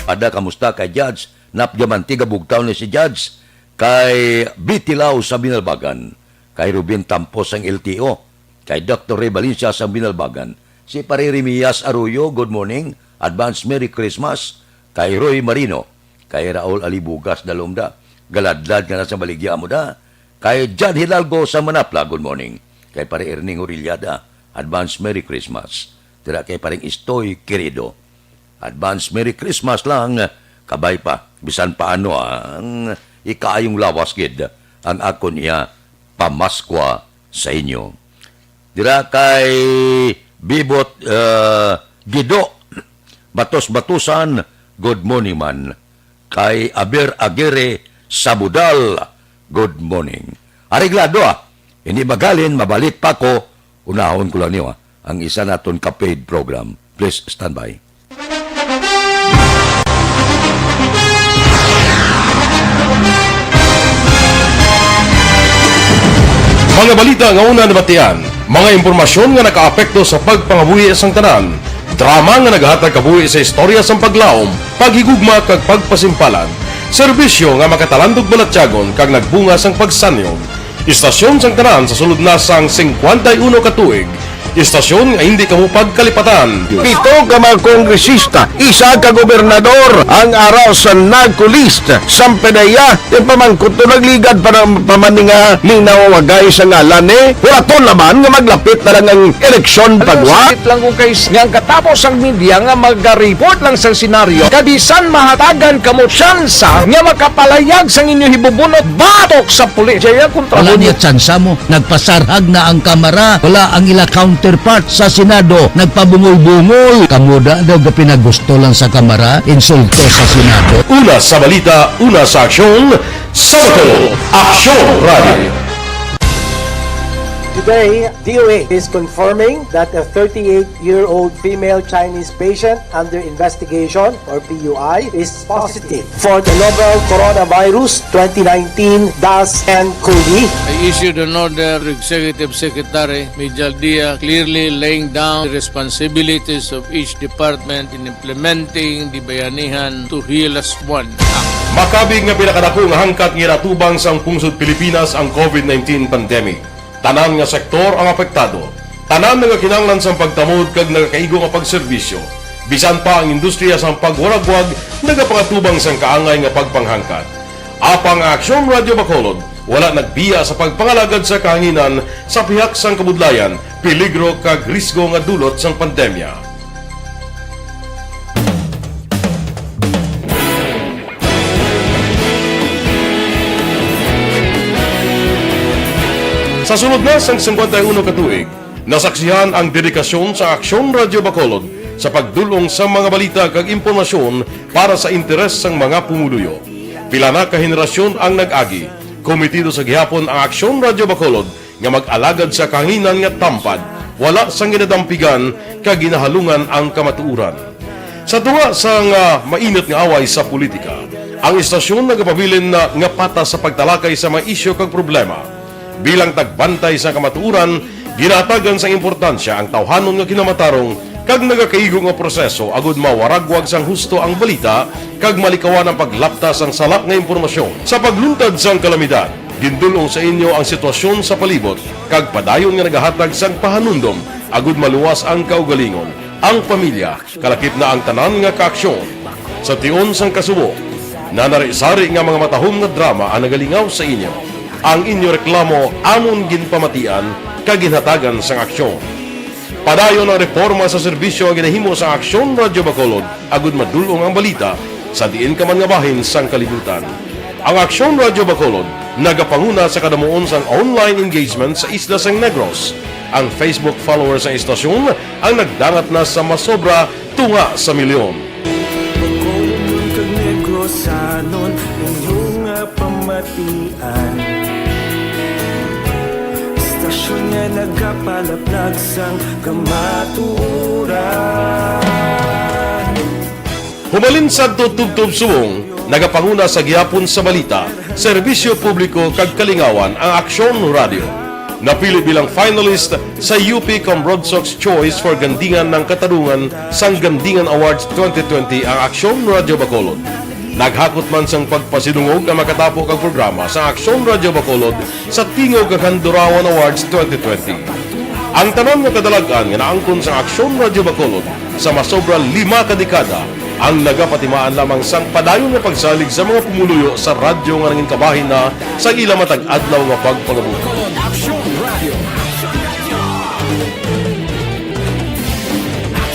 Pada, kamusta kay Judge? Nap Diamante, gabugtaw ni si Judge. Kay Bitilaw sa Binalbagan. Kay Ruben Tampos ang L T O. Kay Doktor Ray Valencia sa Binalbagan. Si Pare Remias Arroyo, good morning. Advance Merry Christmas. Kay Roy Marino. Kay Raul Alibugas Dalomda. Galadlad nga nasa baligya mo da. Kay John Hidalgo sa Manapla, good morning. Kay Pare Erning Orillada, advance Merry Christmas. Dira kay Pareng Istoy Querido. Advance Merry Christmas lang, kabay pa, bisan paano ang ikaayong lawas gid ang akon iya pamaskwa sa inyo. Dira kay Bibot, uh, Gido, Batos-Batusan, good morning man. Kay Aber Aguirre sa Budal, good morning. Areglado, ah. Hindi magalin, mabalik pa ko. Unahon ko lang niyo, ah, ang isa naton ka-paid program. Please stand by. Mga balita nga una nabatian, mga impormasyon nga nakaapekto sa pagpangabuhi sang tanan, drama nga nagahatag kabuhi sa istorya sang paglaom, paghigugma kag pagpasimpalan, serbisyo nga makatalandog balatyagon kag nagbunga sang pagsanyog. Istasyon sang tanan sa sulod na sang singkwenta y uno ka tuig. Istasyon nga hindi kamo pagkalipatan. Pito ka mga kongresista, isa ka gobernador ang ara sa NAGCO list. Sampanaya, yung pamangkot to nagligad pa ng pamaninga ning nawawagay sa ngalan ni Huraton naman nga maglapit na lang ang eleksyon pagwa. Sakit lang kung kay nga ang katapos ang media nga mag-report lang sa senaryo, kabisan mahatagan kamo tsansa nga makapalayag sang inyo hibubunot batok sa pulis. Jaya kontra Wala mo niya tsansa mo. Nagpasarhag na ang Kamara. Wala ang ila counterpart sa Senado. Nagpabungol-bungol. Kamo da daw gapinagusto lang sa Kamara. Insulto sa Senado. Una sa balita, una sa aksyon, sa Bacolod, Aksyon Radio. Today, D O A is confirming that a thirty-eight-year-old female Chinese patient under investigation, or P U I, is positive for the novel coronavirus twenty nineteen dash N cov. I issued an order to Executive Secretary Mijal Dia, clearly laying down the responsibilities of each department in implementing the Bayanihan to Heal as One Act. Makabig nga pinakadako nga hangkat nga ginatubang sang pungsod Pilipinas ang COVID nineteen pandemic. Tanan nga sektor ang apektado. Tanan nagakinahanglan sang pagtamod kag nagakaigo nga pagserbisyo. Bisan pa ang industriya sang pagwaragwag nagapangatubang sang kaangay nga pagpanghangkat. Apang ang Aksyon Radio Bacolod wala nagbiya sa pagpangalagad sa kahanginan sa pihak sang kabudlayan, peligro kag risgo nga dulot sang pandemya. Sa sulod na sang singkwenta y uno ka tuig, nasaksihan ang dedikasyon sa Aksyon Radio Bacolod sa pagdul-ong sa mga balita kag impormasyon para sa interes sang mga pumuluyo. Pila na ka henerasyon ang nag-agi, kometido sa gihapon ang Aksyon Radio Bacolod nga mag-alagad sa kahanginan nga tampad, wala sang ginadampigan kag ginahalungan ang kamatuoran. Sa tunga sang, ah, mainit nga away sa politika, ang istasyon nagapabilin na nga patas sa pagtalakay sa mga isyu kag problema. Bilang tagbantay sa kamatuoran, ginahatagan sang importansya ang tawhanon nga kinamatarong kag nagakaigo nga proseso agud mawaragwag sang husto ang balita kag malikawan ang paglapta sang sala nga impormasyon. Sa pagluntad sang kalamidad, gindul-ong sa inyo ang sitwasyon sa palibot kag padayon nga nagahatag sang pahanumdom agud maluwas ang kaugalingon, ang pamilya, kalakip na ang tanan nga kaaksyon. Sa tion sang kasubo, nanari-sari nga mga matahom nga drama ang nagalingaw sa inyo. Ang inyo reklamo amon ginpamatian kag ginhatagan sang aksyon. Padayon ang reporma sa serbisyo nga ginahimo sa Aksyon Radio Bacolod agud madul-ong ang balita sa diin ka man nga bahin sang kalibutan. Ang Aksyon Radio Bacolod nagapanguna sa kadamuon sang online engagement sa isla sang Negros. Ang Facebook followers sang istasyon ang nagdangat na sa masobra tunga sa milyon. Bacolodon kag Negrosanon, inyo nga pamatian. Istasyon nga nagapalaplag sang kamatuoran. Humalin sadto tubtob subong, nagapanguna sa gihapon sa balita, serbisyo publiko kag kalingawan ang Aksyon Radio. Napili bilang finalist sa U P Cambrodsoc's Choice for Gandingan ng Katarungan sang Gandingan Awards twenty twenty ang Aksyon Radyo Bacolod. Naghakot man sang pagpasidungog ang makatapo kag programa sa Aksyon Radyo Bacolod sa Tingog kag Handurawan Awards twenty twenty. Ang tanan nga kadalag-an nga naangkon sa Aksyon Radyo Bacolod sa masobra lima ka dekada ang nagapatimaan lamang sang padayon nga pagsalig sa mga pumuluyo sa radyo nga nangin kabahin na sa ila matag adlaw nga pagpangabuhi. Bacolod Aksyon Radio.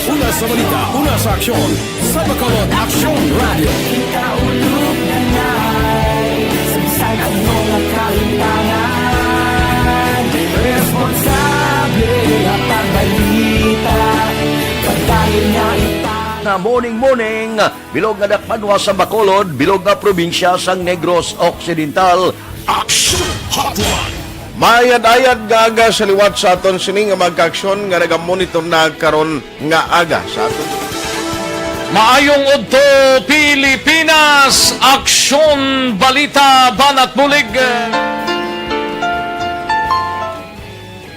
Una sa balita, una sa aksyon, sa Bacolod Aksyon Radio. Kaulog na nai, sa bisan ano nga kalimtangan, responsable nga pagbalita, pagdayon nga ipang- Na morning, morning, bilog nga dakpanwa sa Bacolod, bilog nga probinsya sang Negros Occidental. Action Hotline. Maayad-ayad nga aga sa liwat sa aton sini nga mga kaaksyon nga nagamonitor na karon nga aga sa aton. Maayong udto, Pilipinas! Aksyon, balita, banat bulig.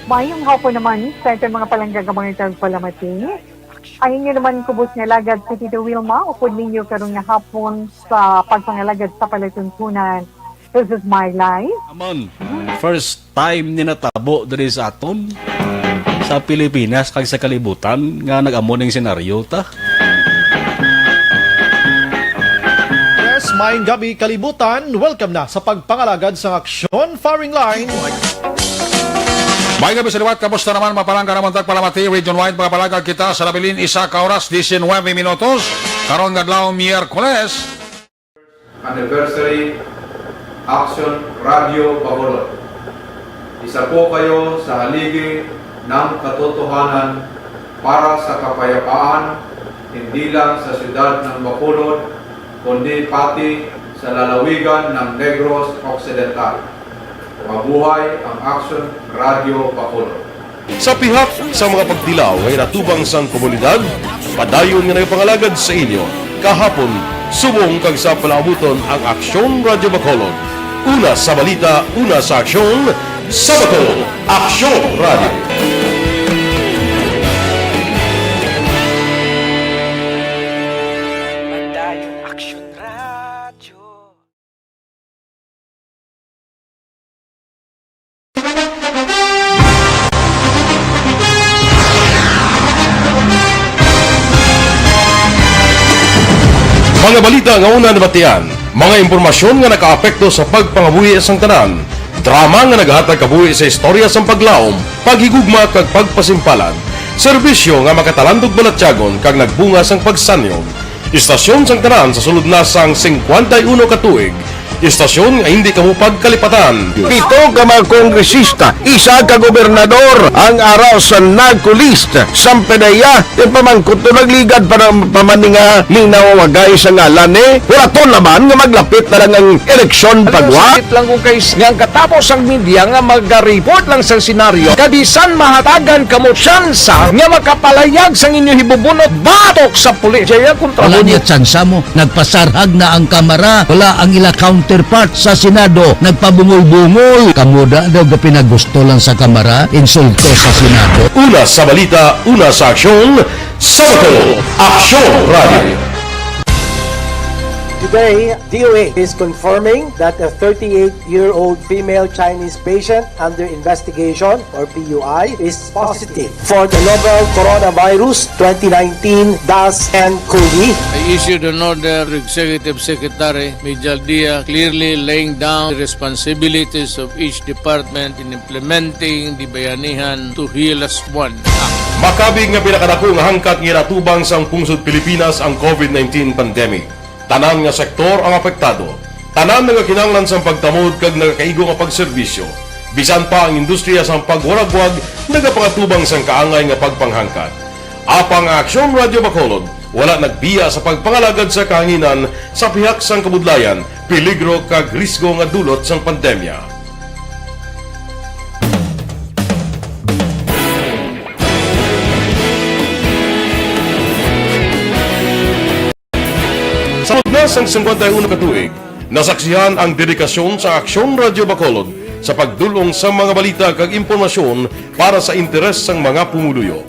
Maayong hapon naman sa aton mga palangga nga mga tagpalamati. Ang inyo naman kubos nga alagad si Tito Wilma, upod ninyo karon nga hapon sa pagpangalagad sa palatuntunan. This is my life. Amon, first time ni natabo diri sa aton, sa Pilipinas kag sa kalibutan nga nag-amo ning senaryo ta. Yes, maayong gabi, kalibutan. Welcome na sa pagpangalagad sa aksyon firing line. May gabi sa liwat, kamusta naman? Mapalangga naman tagpalamati, region-wide, mga palagag kita sa nabilin, isa ka oras, diecinuebe minutos. Karon nga adlaw, Miyerkules. Anniversary, Action Radio Bacolod. Isa po kayo sa haligi ng katotohanan para sa kapayapaan, hindi lang sa siyudad ng Bacolod, kundi pati sa lalawigan ng Negros Occidental. Mabuhay ang Action Radio Bacolod. Sa pihak sa mga pagtilaw nga ginatubang sang komunidad, padayon nga nagapangalagad sa inyo kahapon, subong kag sa palaabuton ang Aksyon Radyo Bacolod. Una sa balita, una sa aksyon, sa Bacolod, Aksyon Radyo. Padayon Aksyon Radyo. Mga balita nga una nabatian, mga impormasyon nga nakaapekto sa pagpangabuhi sang tanan, drama nga nagahatag kabuhi sa istorya sang paglaom, paghigugma kag pagpasimpalan, serbisyo nga makatalandog balatyagon kag nagbunga sang pagsanyog. Istasyon sang tanan sa sulod na sang singkwenta y uno ka tuig. Istasyon nga hindi kamo pagkalipatan. Pito ka mga kongresista, isa ka gobernador ang ara sa NAGCO list. Sampanaya, ipamangkot to nagligad para pamaninga ni nawawagay sa ngalan ni. Wala to naman nga maglapit na lang ang eleksyon pagwa. Sakit lang kung kay nga ang katapos ang media nga maga-report lang sa senaryo. Kabisan mahatagan kamo tsansa nga makapalayag sang inyo hibubunot batok sa pulis. Jaya kontra Wala mo. Niya tsansa mo. Nagpasarhag na ang kamara. Wala ang ila counterpart sa Senado. Nagpabungol-bungol. Kamo da daw ga pinagusto lang sa kamara. Insulto sa Senado. Una sa balita, una sa aksyon, sa Bacolod, Aksyon Radio. Today, D O H is confirming that a thirty-eight-year-old female Chinese patient under investigation, or P U I, is positive for the novel Coronavirus twenty nineteen dash N COVID. I issued an order to Executive Secretary Mijal Dia, clearly laying down the responsibilities of each department in implementing the Bayanihan to Heal Us One Act. Makabig nga pinakadako nga hangkat nga ginatubang sang pungsod Pilipinas ang COVID nineteen pandemic. Tanan nga sektor ang apektado. Tanan nagakinahanglan sang pagtamod kag nagakaigo nga pagserbisyo. Bisan pa ang industriya sang pagwaragwag nagapangatubang sang kaangay nga pagpanghangkat. Apang ang Aksyon Radyo Bacolod wala nagbiya sa pagpangalagad sa kahanginan sa pihak sang kabudlayan, peligro kag risgo nga dulot sang pandemya. Sa sulod na sang singkwenta y uno ka tuig, nasaksihan ang dedikasyon sa Aksyon Radyo Bacolod sa pagdul-ong sa mga balita kag impormasyon para sa interes sang mga pumuluyo.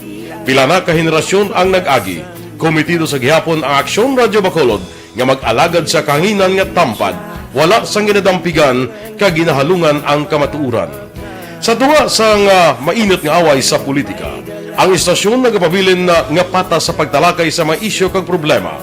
Pila na ka henerasyon ang nag-agi. Kometido sa gihapon ang Aksyon Radyo Bacolod nga mag-alagad sa kahanginan nga tampad, wala sang ginadampigan kag ginahalungan ang kamatuoran. Sa tunga sang, ah, mainit nga away sa politika, ang istasyon nagapabilin na nga patas sa pagtalakay sa mga isyu kag problema.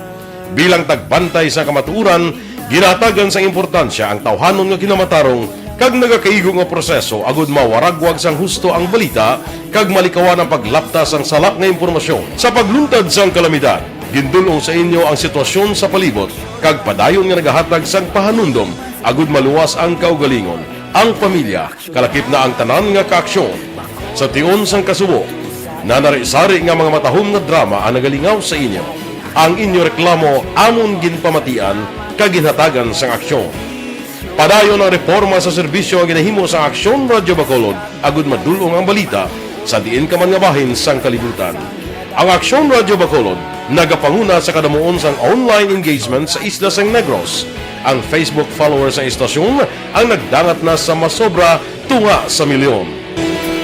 Bilang tagbantay sa kamatuoran, ginahatagan sang importansya ang tawhanon nga kinamatarong kag nagakaigo nga proseso agud mawaragwag sang husto ang balita kag malikawan ang paglapta sang sala nga impormasyon. Sa pagluntad sang kalamidad, gindul-ong sa inyo ang sitwasyon sa palibot kag padayon nga nagahatag sang pahanumdom agud maluwas ang kaugalingon, ang pamilya, kalakip na ang tanan nga kaaksyon. Sa tion sang kasubo, nanari-sari nga mga matahom nga drama ang nagalingaw sa inyo. Ang inyo reklamo amon ginpamatian kag ginhatagan sang aksyon. Padayon ang reporma sa serbisyo nga ginahimo sa Aksyon Radyo Bacolod agud madul-ong ang balita sa diin ka man nga bahin sang kalibutan. Ang Aksyon Radyo Bacolod nagapanguna sa kadamuon sang online engagement sa isla sang Negros. Ang Facebook followers sang istasyon ang nagdangat na sa masobra tunga sa milyon.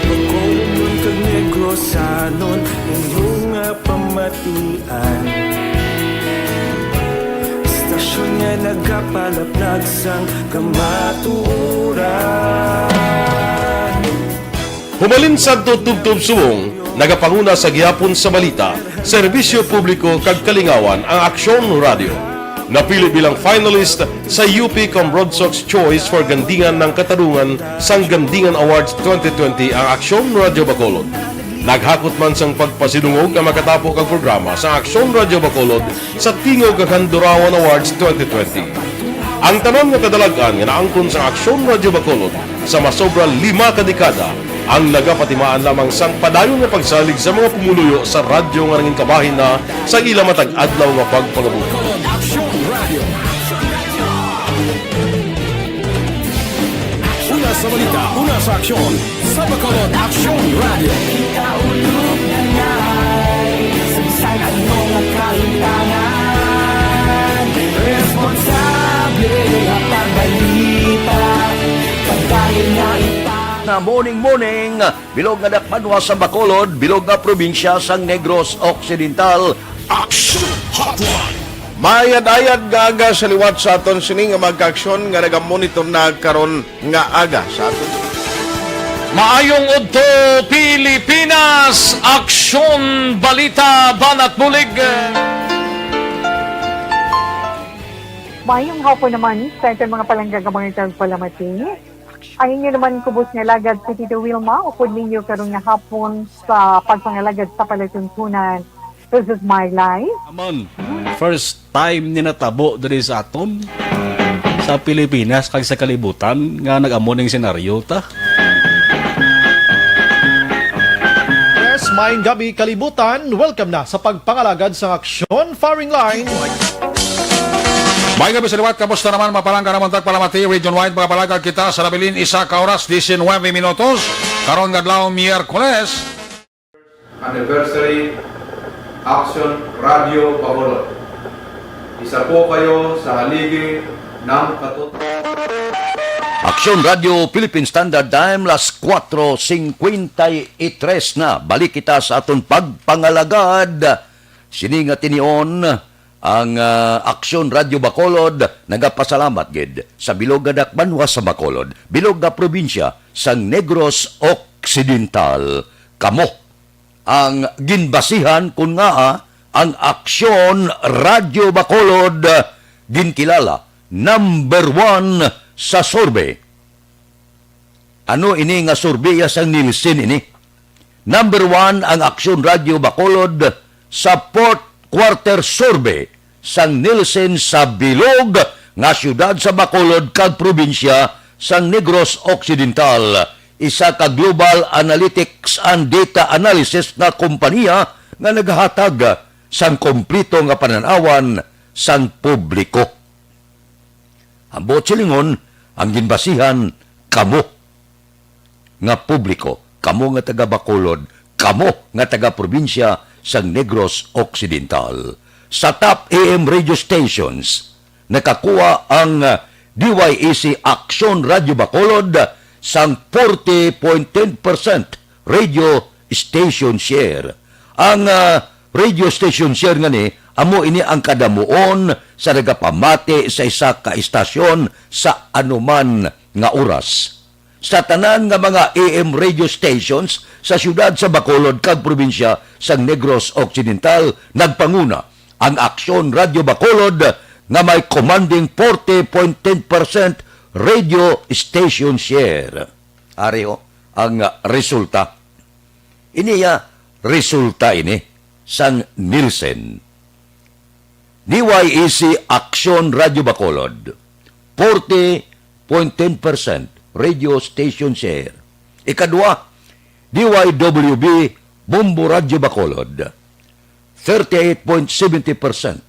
Bacolod kag Negrosanon, inyo nga pamatian. Istasyon nga nagapalaplag sang kamatuoran. Humalin sadto tubtob subong, nagapanguna sa gihapon sa balita, serbisyo publiko kag kalingawan ang Aksyon Radyo. Napili bilang finalist sa U P Cambrodsoc's Choice for Gandingan ng Katarungan sang Gandingan Awards twenty twenty ang Aksyon Radyo Bacolod. Naghakot man sang pagpasidungog ang makatapo kag programa sa Aksyon Radyo Bacolod sa Tingog kag Handurawan Awards twenty twenty. Ang tanan nga kadalag-an nga naangkon sa Aksyon Radyo Bacolod sa masobra lima ka dekada ang nagapatimaan lamang sang padayon nga pagsalig sa mga pumuluyo sa radyo nga nangin kabahin na sa ila matag adlaw nga pagpangabuhi. Aksyon Radio. Una sa balita, una sa aksyon, sa Bacolod Aksyon Radio. Sa bisan ano nga kahimtangan, responsable nga pagbalita, pagdahil nga ipa- Na morning, morning, bilog nga dakpanwa sa Bacolod, bilog nga probinsya sang Negros Occidental. Action Hotline. Maayad-ayad nga aga sa liwat sa aton sini nga mga kaaksyon nga nagamonitor na karon nga aga sa aton. Maayong udto, Pilipinas! Aksyon, balita, banat bulig. Maayong hapon naman sa aton mga palangga nga mga tagpalamati. Ang inyo naman kubos nga alagad si Tito Wilma, upod ninyo karon nga hapon sa pagpangalagad sa palatuntunan. This is my life. Amon, first time ni natabo diri sa aton, sa Pilipinas, kag sa kalibutan, nga nag-amo ning senaryo ta. Yes, maayong gabi, kalibutan. Welcome na sa pagpangalagad sang aksyon, firing line. Maayong gabi sa liwat. Kamusta naman, mga palangga namon tagpalamati? Region wide, mga palangga, kita sa nabilin isa ka oras, diecinuebe minutos. Karon nga adlaw, Miyerkules. Anniversary Action Radio Bacolod. Isa po kayo sa haligi ng katut- Aksyon Radio Philippine Standard Time, las cuatro cincuenta y tres na. Balik kita sa aton pagpangalagad. Sini nga tinion, ang, ah, Aksyon Radio Bacolod nagapasalamat gid sa bilog nga dakbanwa sa Bacolod, bilog nga probinsya sang Negros Occidental. Kamo ang ginbasihan kon ngaa ang Aksyon Radyo Bacolod ginkilala number one sa survey. Ano ini nga survey sang Nielsen ini? Number one ang Aksyon Radyo Bacolod sa fourth quarter survey sang Nielsen sa bilog nga siyudad sa Bacolod kag probinsya sang Negros Occidental, isa ka global analytics and data analysis nga kompanya nga naghatag sang kompleto nga panan-awan sang publiko. Ang buot silingon, ang ginbasihan, kamo nga publiko, kamo nga taga Bacolod, kamo nga taga probinsya sang Negros Occidental. Sa top A M radio stations, nakakuha ang, ah, D Y A C Aksyon Radyo Bacolod sang forty point ten percent radio station share. Ang, ah, radio station share nga ni, amo ini ang kadamuon sa nagapamati sa isa ka istasyon sa anuman nga oras. Sa tanan nga mga A M radio stations sa siyudad sa Bacolod kag probinsya sang Negros Occidental, nagpanguna ang Aksyon Radio Bacolod nga may commanding forty point ten percent radio station share. Ari ho ang resulta. Ini ya resulta ini sang Nielsen. D Y A C Aksyon Radio Bacolod, forty point ten percent radio station share. Ikadua, D Y W B Bombo Radio Bacolod, thirty-eight point seventy percent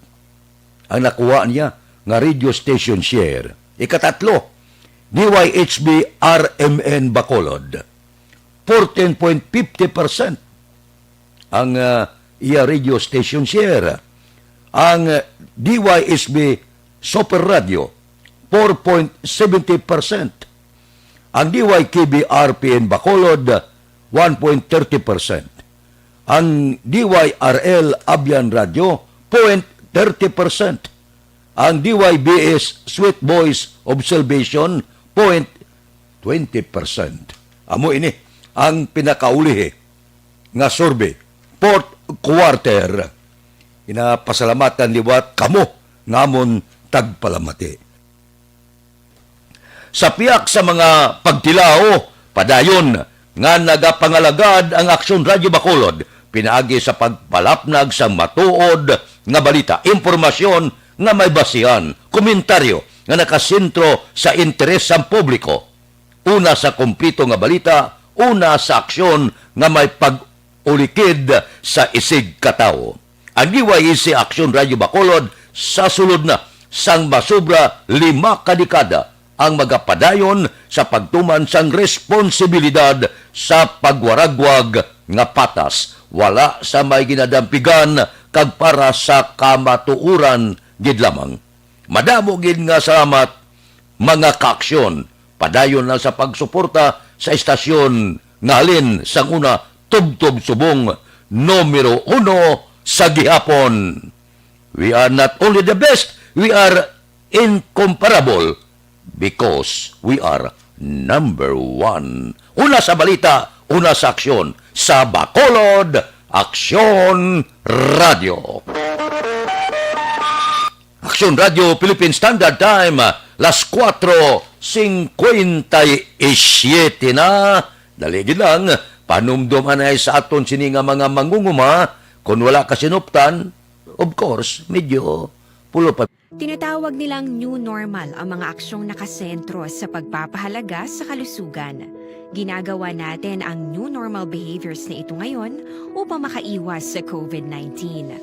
ang nakuha niya nga radio station share. Ikatatlo, D Y H B R M N Bacolod, fourteen point fifty percent ang, ah, iya radio station share. Ang, ah, D Y H B Super Radio, four point seventy percent. Ang D Y K B R P N Bacolod, one point thirty percent. Ang D Y R L Abyan Radio, point thirty percent. Ang D Y B S Sweet Voice of Salvation, point twenty percent. Amo ini ang pinakaulihi nga survey, fourth quarter. Ginapasalamatan liwat kamo nga amon tagpalamati. Sa pihak sa mga pagtilaw, padayon nga nagapangalagad ang Aksyon Radyo Bacolod pinaagi sa pagpalapnag sang matuod nga balita, impormasyon nga may basihan, komentaryo nga nakasentro sa interes sang publiko, una sa kompleto nga balita, una sa aksyon nga may pag-ulikid sa isigkatawo. Ang D Y A C Aksyon Radyo Bacolod sa sulod na sang masobra lima ka dekada ang magapadayon sa pagtuman sang responsibilidad sa pagwaragwag nga patas, wala sa may ginadampigan kag para sa kamatuoran gid lamang. Madamo gid nga salamat, mga kaaksyon. Padayon lang sa pagsuporta sa istasyon nga halin sang una tubtob subong numero uno sa gihapon. We are not only the best, we are incomparable because we are number one. Una sa balita, una sa aksyon, sa Bacolod Aksyon Radio. Aksyon Radio Philippine Standard Time, las cuatro cincuenta y siete na. Dali gid lang, panumdom anay sa aton sini nga mga mangunguma, kung wala ka sinuptan, of course, medyo pulo pa. Tinatawag nilang new normal ang mga aksyong nakasentro sa pagpapahalaga sa kalusugan. Ginagawa natin ang new normal behaviors na ito ngayon upang makaiwas sa COVID nineteen.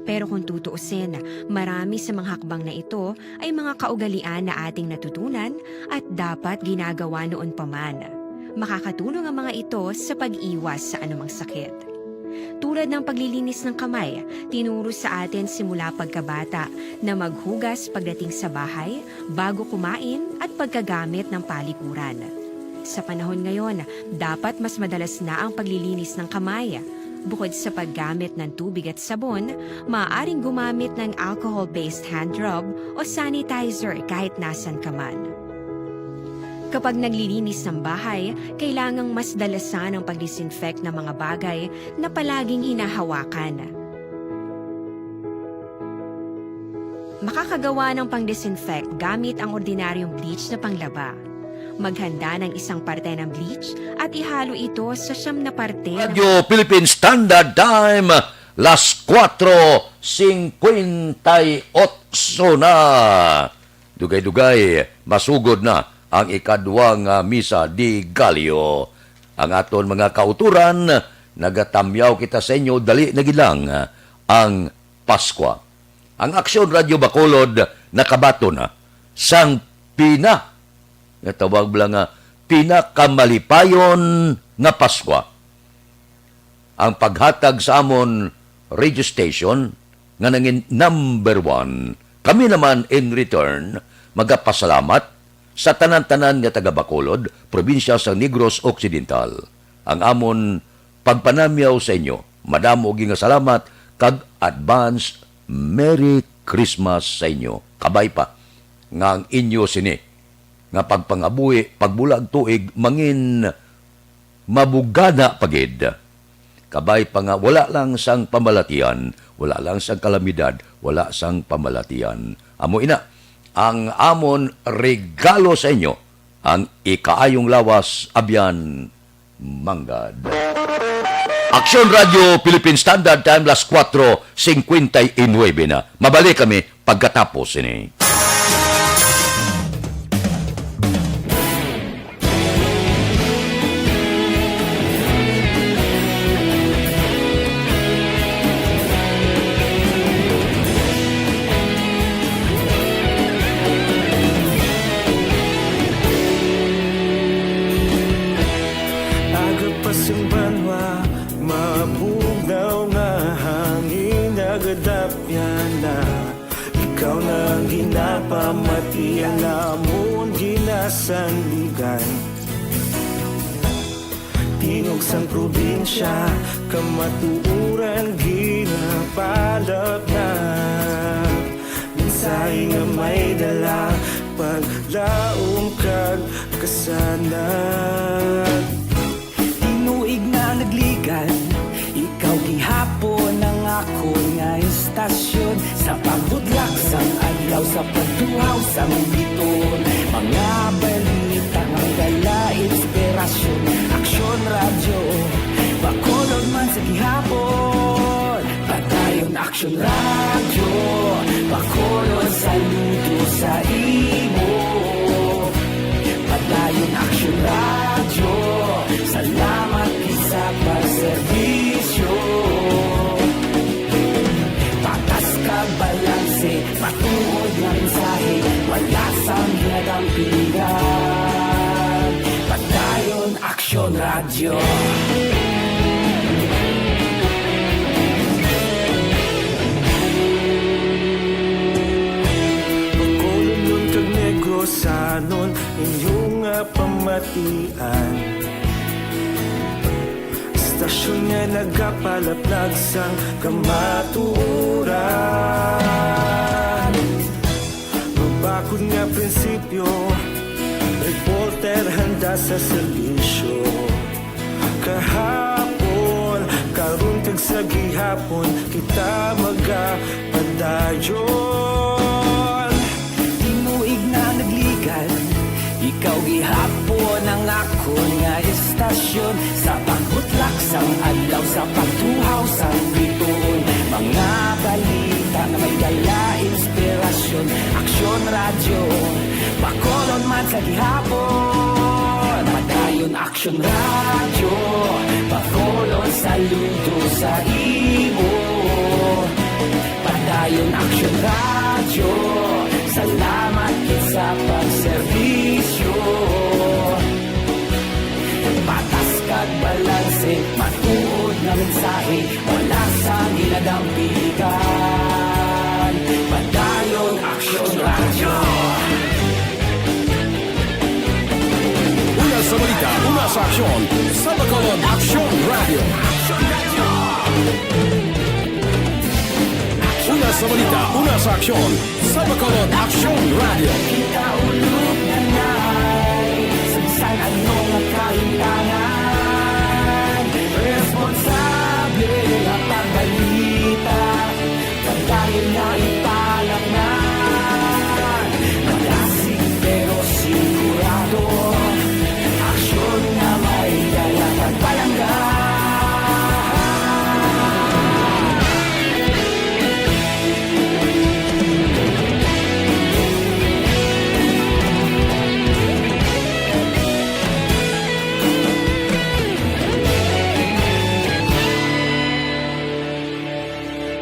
Pero kung tutuusin, marami sa mga hakbang na ito ay mga kaugalian na ating natutunan at dapat ginagawa noon pa man. Makakatulong ang mga ito sa pag-iwas sa anumang sakit. Tulad ng paglilinis ng kamay, tinuro sa atin simula pagkabata na maghugas pagdating sa bahay, bago kumain at pagkagamit ng palikuran. Sa panahon ngayon, dapat mas madalas na ang paglilinis ng kamay. Bukod sa paggamit ng tubig at sabon, maaaring gumamit ng alcohol-based hand rub o sanitizer kahit nasan ka man. Kapag naglilinis ng bahay, kailangang mas dalasan ang pag-disinfect ng mga bagay na palaging hinahawakan. Makakagawa ng pang-disinfect gamit ang ordinaryong bleach na panglaba. Maghanda ng isang parte ng bleach at ihalo ito sa siyam na parte ng Radyo Philippine Standard Time, las cuatro cincuenta y ocho na. Dugay-dugay, masugod na ang ikadwa nga Misa de Gallo. Ang aton mga kauturan, nagatamyaw kita sa inyo, dali na gid lang ang Paskwa. Ang Aksyon Radyo Bacolod nakabaton na sang pina, natawag bala nga, pinakamalipayon nga Paskwa. Ang paghatag sa amon radio station nga nangin number one. Kami naman, in return, magapasalamat Sa tanan-tanan nga taga Bacolod, probinsya sang Negros Occidental, ang amon pagpanamyaw sa inyo. Madamo gid nga salamat kag advance Merry Christmas sa inyo. Kabay pa nga ang inyo sini nga pagpangabuhi, pagbulag tuig, mangin mabugana pa gid. Kabay pa nga wala lang sang pamalatian, wala lang sang kalamidad, wala sang pamalatian. Amo ina ang amon regalo sa inyo, ang ikaayong lawas, abyan manggad. Aksyon Radio Philippine Standard Time, las cuatro cincuenta y nueve na. Mabalik kami pagkatapos sini. Aga pa sing banwa, mabugnaw nga hangin nagadapyan na. Ikaw na ang ginapamati, ang amon ginasandigan. Tingog sang probinsya, kamatuoran ginapalapnag. Mensahe nga may dala, paglaom kag kasanag. Tinuig na nagligan, ikaw gihapon ang akon nga istasyon. Sa pagbudlak sang adlaw, sa pagtuhaw sang biton, mga balita nga dala inspirasyon. Aksyon Radyo, Bacolod man sa gihapon. Padayon Aksyon Radyo, Bacolod, saludo sa imo. Padayon Aksyon Radyo, salamat gid sa pagserbisyo. Patas kag balanse, matuod nga mensahe, wala sang ginadampigan. Padayon Aksyon Radyo. Bacolodnon kag Negrosanon, inyo nga pamatian. Istasyon nga nagapalaplag sang kamatuoran. Mabakod nga prinsipyo, reporter handa sa serbisyo. Kahapon, karon kag sa gihapon, kita magapadayon. Tinuig na nagligan, ikaw gihapon ang akon nga istasyon. Sa pagbutlak sang adlaw, sa pagtuhaw sang bituon, mga balita nga may dala inspirasyon. Aksyon Radyo, Bacolod man sa gihapon. Padayon Aksyon Radyo, Bacolod, saludo sa imo. Padayon Aksyon Radyo, salamat gid sa pagserbisyo. Patas kag balanse, matuod nga mensahe, wala sang ginadampigan. Padayon Aksyon Radyo. Una sa balita, una sa aksyon, sa Bacolod Aksyon Radyo. Una sa balita, una sa aksyon, sa Bacolod Aksyon Radyo. Kita ulog na nay, sa bisan ano nga kahimtangan, responsable nga pagbalita. Pagkain nga ipalaknag, madasig pero sigurado. Aksyon nga may dala kag palangga.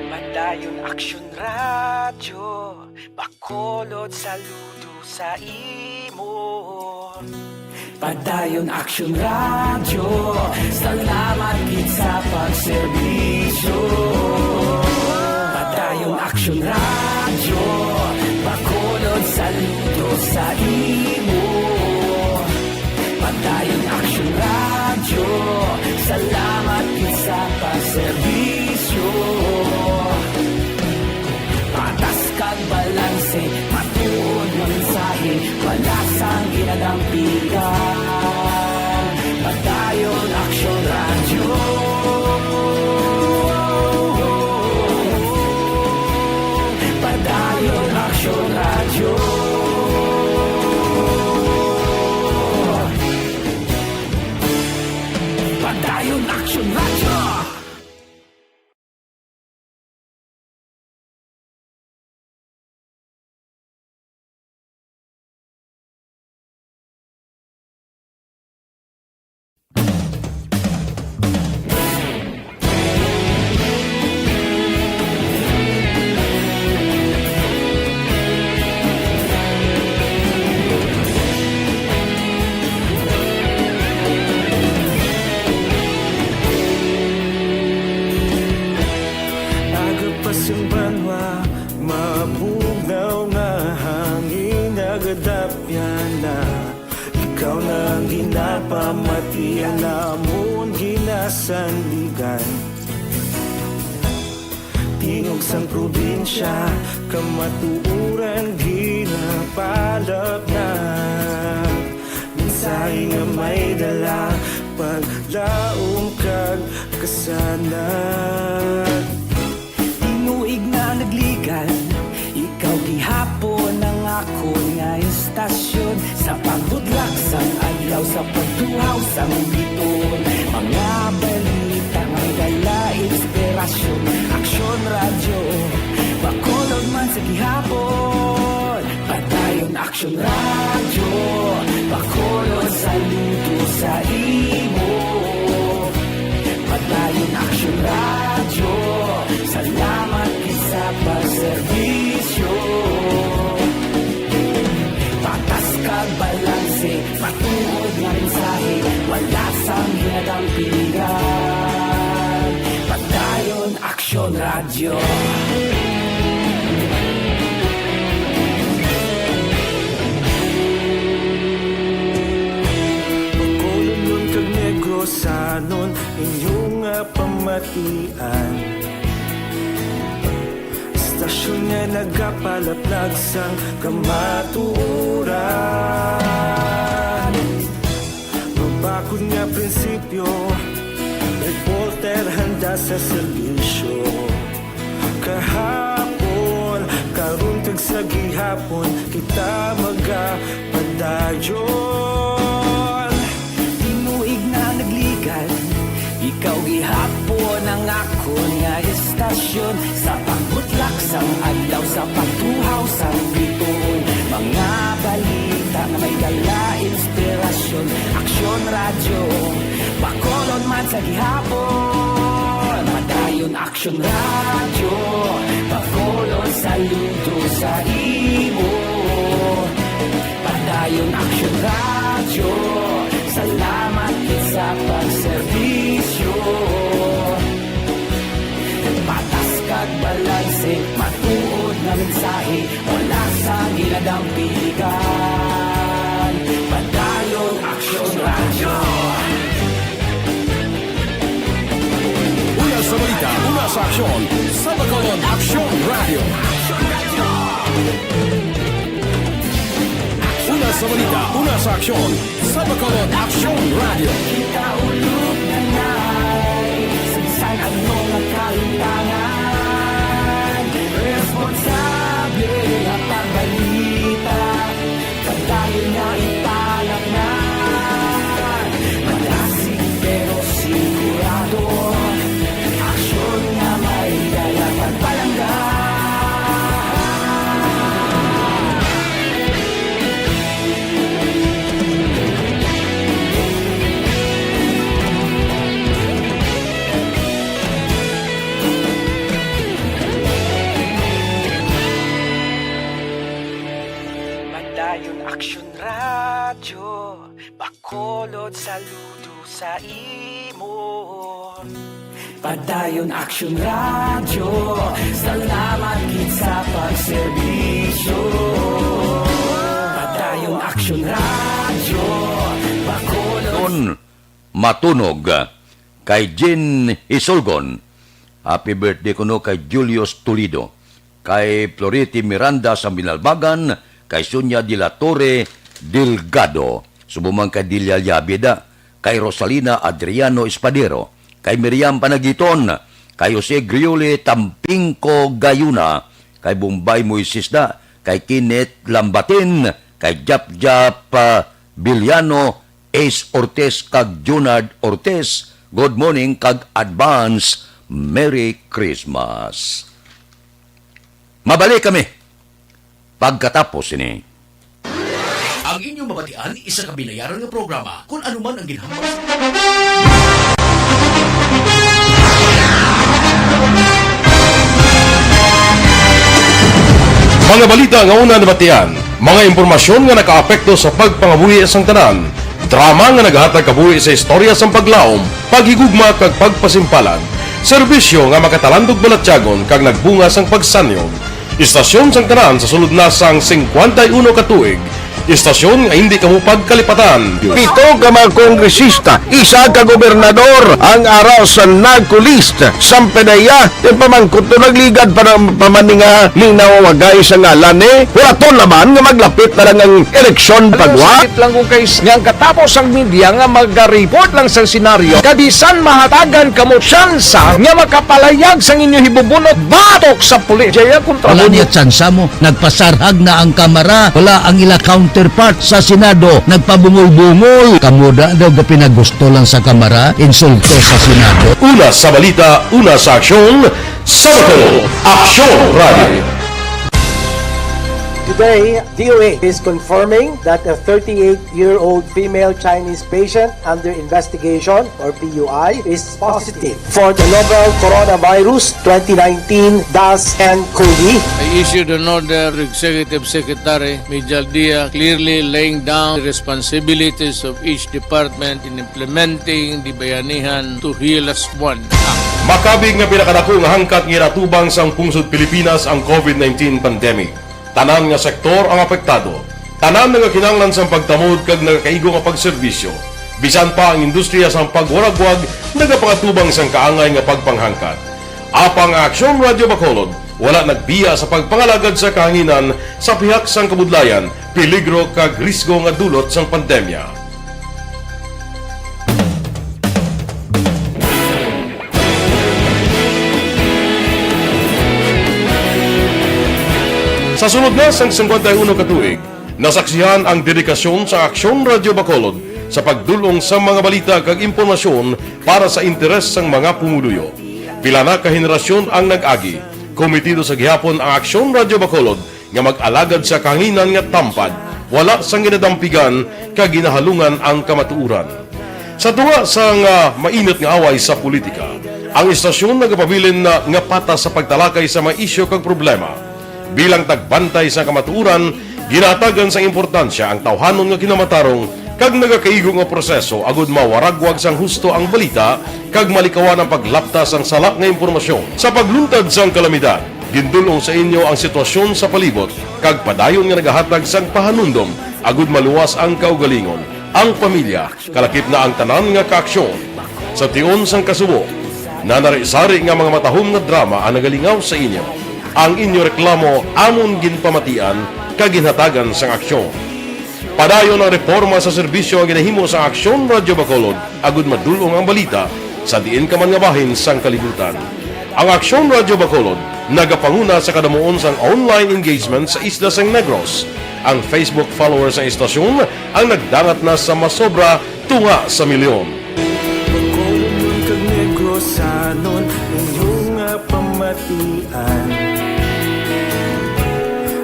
Padayon Aksyon Radyo, Bacolod, saludo sa imo. Padayon Aksyon Radyo, salamat gid sa pagserbisyo. Padayon Aksyon Radyo, Bacolod, saludo sa imo. Serbisyo, patas kag balanse, matuod nga mensahe, wala sang ginadampigan. Padayon Aksyon Radyo. Padayon Aksyon Radyo. Padayon Aksyon Radyo. Agapas ang banwa, mabugnaw nga hangin, nagadapyan na. Ikaw na ang ginapamatian, amon ginasandigan. Tingog sang probinsya, kamatuoran ginapalapnag. Mensahe nga may dala, paglaom kag kasanag. Tinuig na nagligan, ikaw gihapon ang akon nga istasyon. Sa pagbudlak sang adlaw, sa pagtuhaw sang biton, mga balita nga may dala inspirasyon. Aksyon Radyo, Bacolod man sa gihapon. Padayon Aksyon Radyo, Bacolod, saludo sa imo. Padayon Aksyon Radyo, salamat gid sa pagserbisyo. Patas kag balanse, matuod nga mensahe, wala sang ginadampigan. Padayon Aksyon Radyo. Bacolodnon kag Negrosanon, inyo nga pamatian. Istasyon nga nagapalaplag sang kamatuoran. Mabakod nga prinsipyo, reporter handa sa serbisyo. Kahapon, karon, kag sa gihapon, kita magapadayon. Tinuig na nagligan, ikaw gihapon ang akon nga istasyon. Sa pagbutlak sang adlaw, sa pagtuhaw sang biton, mga balita nga may dala inspirasyon. Aksyon Radyo, Bacolod man sa gihapon. Padayon Aksyon Radyo, Bacolod, saludo sa imo. Padayon Aksyon Radyo, salamat gid sa pagserbisyo. Patas kag balanse, matuod nga mensahe, wala sa ginadampigan. Padayon Aksyon Radyo. Una sa balita, una sa aksyon, sa Bacolod Aksyon Radyo. Una sa balita, una sa aksyon, sa Bacolod Aksyon Radyo. Kita ulog na nay, sa bisan ano nga kahimtangan, responsable nga pagbalita. Padayon nga ipalapngan, madasig pero sigurado, aksyon nga may dala pagpalangga. Padayon Aksyon Radyo, Bacolod, saludo sa imo. Padayon Aksyon Radyo, salamat gid sa pagserbisyo. Padayon Aksyon Radyo, Bacolod. Ton matunog. kay Jean Hisolgon. Happy birthday kuno kay Julius Toledo, kay Flority Miranda sa Binalbagan, kay Sonia de la Torre Delgado, subong man kay Delia Yabida, kay Rosalina Adriano Espadero, kay Miriam Panagiton, kay Jose Griole Tampingco Gayuna, kay Bombay Moises da, kay Kenneth Lambatin, kay Japjap, ah, Villano, Ace Ortiz kag Junard Ortiz, good morning kag advance Merry Christmas. Mabalik kami pagkatapos sini. Ang inyong mabatian, isa ka binayaran nga programa. Kung ano man ang ginhambal sa Mga balita nga una nabatian, mga impormasyon nga nakaapekto sa pagpangabuhi sang tanan, drama nga naghatag kabuhi sa istorya sang paglaom, paghigugma kag pagpasimpalan, serbisyo nga makatalandog balatyagon kag nagbunga sang pagsanyog. Istasyon sang tanan sa sulod na sang singkwenta y uno ka tuig. Istasyon nga hindi kamo pagkalipatan. Pito ka mga kongresista, isa ka gobernador ang ara sa NAGCO list. Sampedeya, yung pamangkot to nagligad pa ng pamaninga, linaw wagay sa ngalan eh. Wala to naman nga maglapit na lang ang eleksyon pagwa. Sakit lang kung kay nga ang katapos ang media nga mag-report lang sa senaryo. Kabisan mahatagan kamo tsansa nga makapalayag sang inyo hibubunot batok sa pulis. Jaya kontra Wala mo. Niya tsansa mo. Nagpasarhag na ang Kamara. Wala ang ila counterpart sa Senado. Nagpabungol-bungol. Kamo da daw gapinagusto lang sa Kamara. Insulto sa Senado. Una sa balita, una sa aksyon, sa Bacolod, Aksyon Radio. Today, D O H is confirming that a thirty-eight-year-old female Chinese patient under investigation, or P U I, is positive for the novel Coronavirus twenty nineteen dash N COVID. I issued an order to Executive Secretary Mijal Dia, clearly laying down the responsibilities of each department in implementing the Bayanihan to Heal As One Act. Makabig nga pinakadako nga hangkat nga ginatubang sang pungsod Pilipinas ang COVID nineteen pandemic. Tanan nga sektor ang apektado. Tanan nagakinahanglan sang pagtamod kag nagakaigo nga pagserbisyo. Bisan pa ang industriya sang pagwaragwag nagapangatubang sang kaangay nga pagpanghangkat. Apang ang Aksyon Radio Bacolod wala nagbiya sa pagpangalagad sa kahanginan sa pihak sang kabudlayan, peligro kag risgo nga dulot sang pandemya. Sa sulod na sang singkwenta y uno ka tuig, nasaksihan ang dedikasyon sa Aksyon Radio Bacolod sa pagdul-ong sa mga balita kag impormasyon para sa interes sang mga pumuluyo. Pila na ka henerasyon ang nag-agi. Komitido sa gihapon ang Aksyon Radio Bacolod nga mag-alagad sa kahanginan nga tampad, wala sang ginadampigan kag ginahalungan ang kamatuoran. Sa tunga sang, ah, mainit nga away sa politika, ang istasyon nagapabilin na nga patas sa pagtalakay sa mga isyu kag problema. Bilang tagbantay sa kamatuoran, ginahatagan sang importansya ang tawhanon nga kinamatarong kag nagakaigo nga proseso agud mawaragwag sang husto ang balita kag malikawan ang paglapta sang sala nga impormasyon. Sa pagluntad sang kalamidad, gindul-ong sa inyo ang sitwasyon sa palibot kag padayon nga nagahatag sang pahanumdom agud maluwas ang kaugalingon, ang pamilya, kalakip na ang tanan nga kaaksyon. Sa tion sang kasubo, nanari-sari nga mga matahom nga drama ang nagalingaw sa inyo. Ang inyo reklamo amon ginpamatian kag ginhatagan sang aksyon. Padayon ang reporma sa serbisyo nga ginahimo sa Aksyon Radio Bacolod agud madul-ong ang balita sa diin ka man nga bahin sang kalibutan. Ang Aksyon Radio Bacolod nagapanguna sa kadamuon sang online engagement sa isla sang Negros. Ang Facebook followers sang istasyon ang nagdangat na sa masobra tunga sa milyon. Bacolodnon kag Negrosanon, inyo nga pamatian.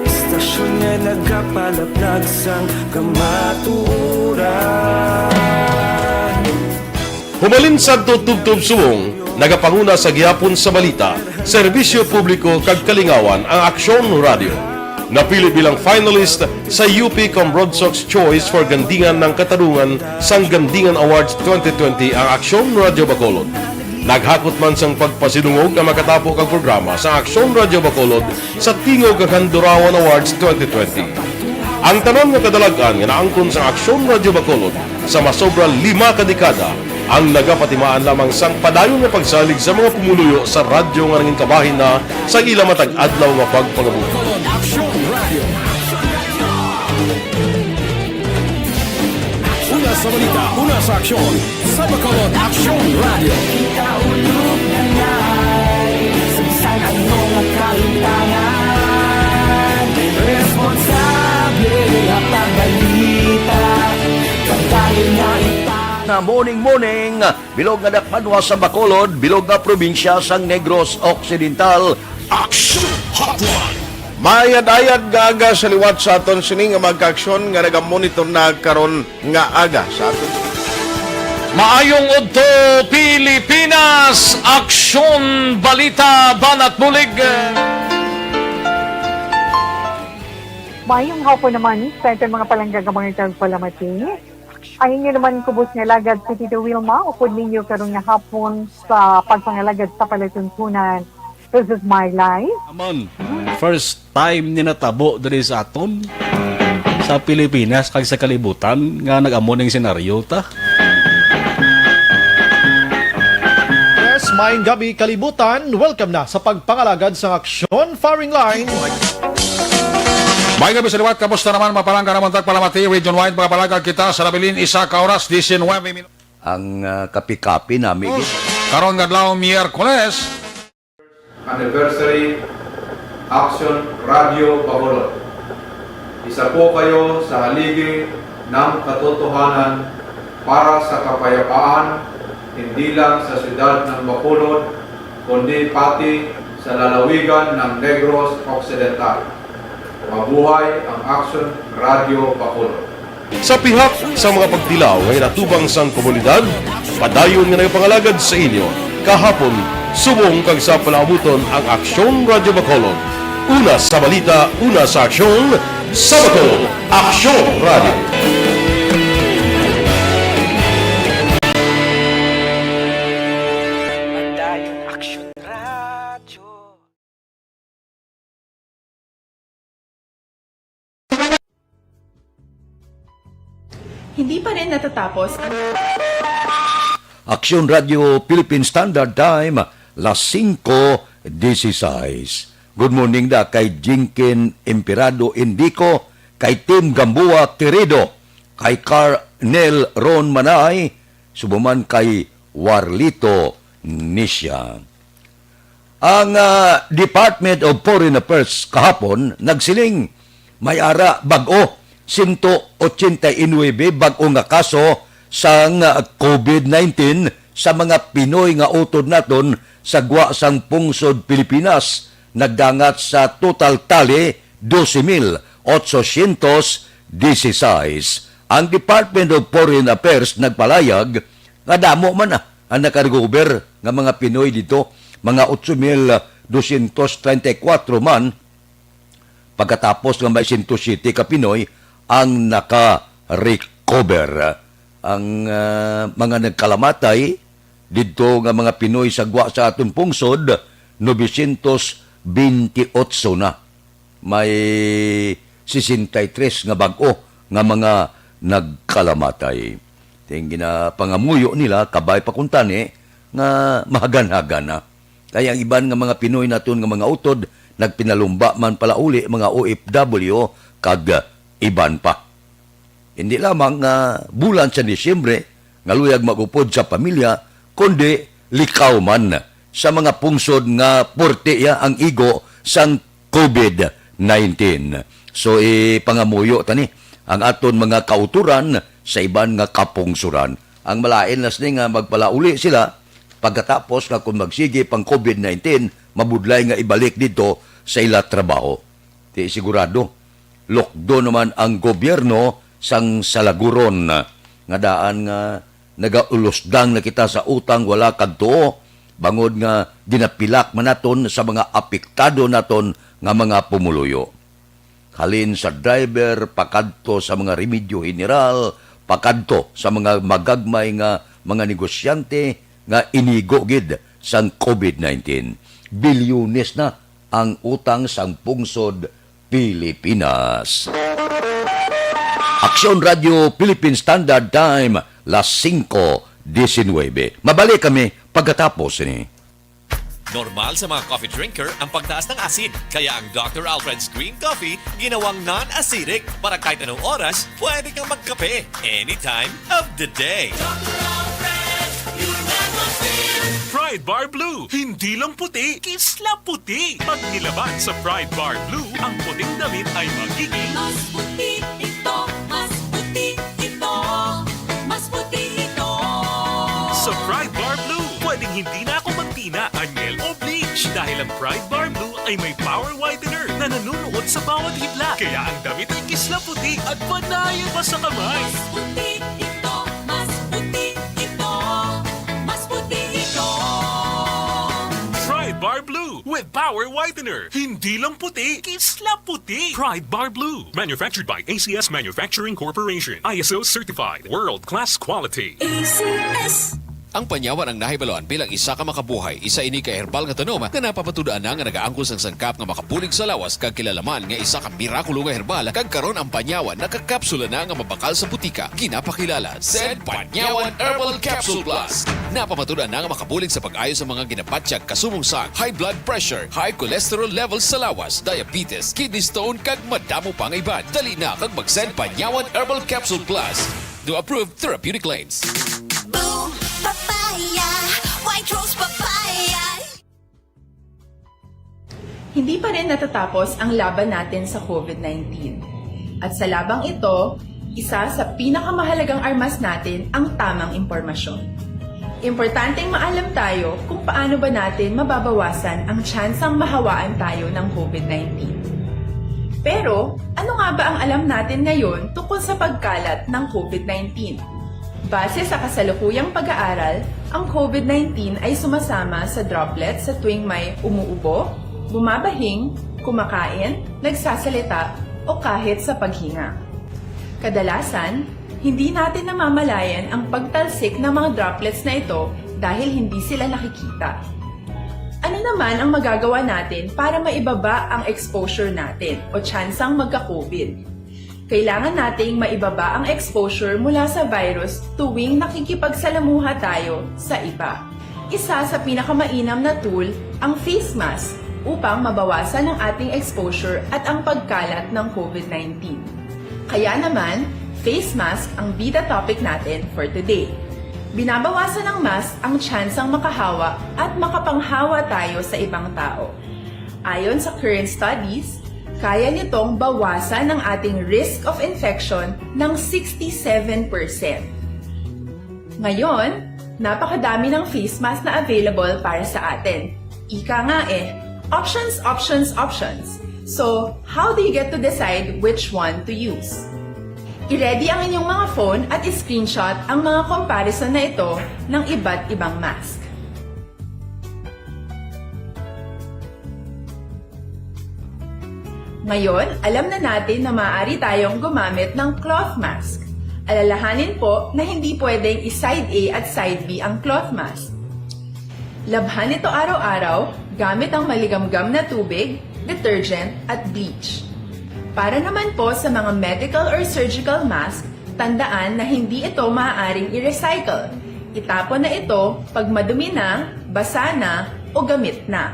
Istasyon nga nagapalaplag sang kamatuoran. Humalin sadto tubtob subong, nagapanguna sa gihapon sa balita, serbisyo publiko kag kalingawan ang Aksyon Radio. Napili bilang finalist sa U P Cambronsox Choice for Gandingan ng Katarungan sang Gandingan Awards twenty twenty ang Aksyon Radio Bacolod. Naghakot man sang pagpasidungog ang makatapo kag programa sa Aksyon Radio Bacolod sa Tingog kag Handurawan Awards twenty twenty. Ang tanan nga kadalag-an nga naangkon sang Aksyon Radio Bacolod sa masobra lima ka dekada Ang nagapatimaan lamang sang padayon nga pagsalig sa mga pumuluyo sa radyo nga nangin kabahin na sa ila matag adlaw nga pagpangabuhi. Una sa balita, una sa aksyon, sa Bacolod Aksyon Radio. Kita ulog na ngay, sagsag ang mga kalutangan. Responsable ang pagbalita, pagdayon nga ita. Na morning, morning, bilog nga dakpanwa sa Bacolod, bilog nga probinsya sang Negros Occidental. Action Hotline. Mayad-ayad nga aga sa liwat sa aton sini nga mga kaaksyon nga nagamonitor na karon nga aga sa aton. Maayong udto, Pilipinas! Aksyon, balita, banat bulig. Maayong hapon naman sa aton mga palangga nga mga tagpalamati. Ang inyo naman kubos nga alagad si Tito Wilma, upod ninyo karon nga hapon sa pagpangalagad sa palatuntunan. This is my life. Amon, first time ni natabo diri sa aton, sa Pilipinas kag sa kalibutan, nga nag-amo ning senaryo ta. Yes, maayong gabi, kalibutan. Welcome na sa pagpangalagad sa aksyon firing line. May gabi sa liwat, kamusta naman, mapalangga naman tagpalamati, region wide, mga palangga kita sa nabilin, isa ka oras, diecinuebe minutos. Ang, ah, kapi-kapi nami, gid. Karon nga adlaw, Miyerkules. Anniversary Action Radio Bacolod. Isa po kayo sa haligi ng katotohanan para sa kapayapaan, hindi lang sa siyudad ng Bacolod, kundi pati sa lalawigan ng Negros Occidental. Mabuhay ang Action Radio Bacolod. Sa pihak sa mga pagtilaw nga ginatubang sang komunidad, padayon nga nagapangalagad sa inyo kahapon, subong kag sa palaabuton ang Aksyon Radyo Bacolod. Una sa balita, una sa aksyon, sa Bacolod, Aksyon Radyo. Padayon Aksyon Radyo. Hindi pa rin natatapos ang Aksyon Radio Philippine Standard Time, las singko dieciséis. Good morning da kay Jinkin Emperado Indico, kay Tim Gamboa Querido, kay Carnel Ron Manay, subuman kay Warlito Nisha. Ang, ah, Department of Foreign Affairs kahapon nagsiling may ara bag-o, sento ochenta y nuebe bag-o nga kaso sang, ah, covid nineteen sa mga Pinoy nga utod naton sa gwa sang pungsod Pilipinas, nagdangat sa total tally doce mil ochocientos dieciséis. Ang Department of Foreign Affairs nagpalayag nga damo man, ah, ang nakarecover nga mga Pinoy dito, mga ocho mil dosyentos treinta y cuatro man, pagkatapos nga may sento siyete ka Pinoy ang naka-recover. Ang, ah, mga nagkalamatay didto nga mga Pinoy sa gwa sa aton pungsod, novecientos benti otso na. May sesenta y tres nga bag-o nga mga nagkalamatay. Ting ginapangamuyo nila, kabay pa kuntani, nga mahagan-hagan na. Kay ang iban nga mga Pinoy naton nga mga utod, nagpinalumba man palauli, mga O F W, kag iban pa. Hindi lamang nga bulan sa Disyembre nga luyag mag-upod sa pamilya, kundi likaw man sa mga pungsod nga puwerte iya ang igo sang covid nineteen. So, ipangamuyo ta ni ang aton mga kauturan sa iban nga kapungsuran. Ang malain na sini nga magpalauli sila pagkatapos nga kung magsigi pang covid nineteen, mabudlay nga ibalik dito sa ila trabaho. Ti sigurado, lukdo naman ang gobyerno sang salaguron nga daan nga nagaulusdang na kita sa utang wala kagtuo, bangod nga ginapilak man naton sa mga apektado naton nga mga pumuluyo. Halin sa driver, pakadto sa mga remedyo general, pakadto sa mga magagmay nga mga negosyante nga inigo gid sang covid nineteen. Bilyones na ang utang sang pungsod Pilipinas. Aksyon Radio Philippine Standard Time, las singko diecinuebe. Mabalik kami pagkatapos ni. Normal sa mga coffee drinker ang pagtaas ng asid, kaya ang Doctor Alfred's Green Coffee ginawang non-acidic para kahit anong oras pwede kang magkape anytime of the day. Pride Bar Blue, hindi lang puti, kisla puti. Pag nilaban sa Pride Bar Blue, ang puting damit ay magiging Mas puti ito, mas puti ito, mas puti ito. Sa Pride Bar Blue, pwedeng hindi na ako magtina, anyel o bleach dahil ang Pride Bar Blue ay may power whitener na nanunuot sa bawat hibla. Kaya ang damit ay kisla puti at panayon pa sa kamay. Mas puti ito, mas puti ito, mas puti ito. Pride Bar Blue with power whitener. Hindi lang puti, kisla puti. Pride Bar Blue. Manufactured by A C S Manufacturing Corporation. I S O certified. World class quality. A C S. Ang panyawan ang nahibaluan bilang isa ka makabuhay. Isa ini ka herbal nga tanom nga napamatud-an na nga nagaangkon sang sangkap nga makabulig sa lawas kag kilala man nga isa ka mirakulo nga herbal, kag karon ang panyawan nakakapsula na nga mabakal sa butika. Ginapakilala Sen Panyawan Herbal Capsule Plus. Napamatud-an na nga makabulig sa pag-ayo sa mga ginabatyag kasubong sang high blood pressure, high cholesterol levels sa lawas, diabetes, kidney stone, kag madamo pa nga iban. Dali na kag mag-Sen Panyawan Herbal Capsule Plus. Do approved therapeutic claims. Boom Papaya, White Rose Papaya. Hindi pa rin natatapos ang laban natin sa COVID nineteen. At sa labang ito, isa sa pinakamahalagang armas natin ang tamang impormasyon. Importanteng maalam tayo kung paano ba natin mababawasan ang tsansang mahawaan tayo ng COVID nineteen. Pero, ano nga ba ang alam natin ngayon tungkol sa pagkalat ng COVID nineteen? Base sa kasalukuyang pag-aaral, ang COVID nineteen ay sumasama sa droplets sa tuwing may umuubo, bumabahing, kumakain, nagsasalita, o kahit sa paghinga. Kadalasan, hindi natin namamalayan ang pagtalsik ng mga droplets na ito dahil hindi sila nakikita. Ano naman ang magagawa natin para maibaba ang exposure natin o tsansang magka-COVID? Kailangan nating maibaba ang exposure mula sa virus tuwing nakikipagsalamuha tayo sa iba. Isa sa pinakamainam na tool ang face mask upang mabawasan ang ating exposure at ang pagkalat ng COVID nineteen. Kaya naman, face mask ang bida topic natin for today. Binabawasan ng mask ang tsansang makahawa at makapanghawa tayo sa ibang tao. Ayon sa current studies, kaya nitong bawasan ang ating risk of infection ng sixty-seven percent. Ngayon, napakadami ng face mask na available para sa atin. Ika nga eh, options, options, options. So, how do you get to decide which one to use? I-ready ang inyong mga phone at i-screenshot ang mga comparison na ito ng iba't ibang mask. Ngayon, alam na natin na maaari tayong gumamit ng cloth mask. Alalahanin po na hindi pwedeng i-side A at side B ang cloth mask. Labhan ito araw-araw gamit ang maligamgam na tubig, detergent, at bleach. Para naman po sa mga medical or surgical mask, tandaan na hindi ito maaaring i-recycle. Itapon na ito pag madumi na, basa na, o gamit na.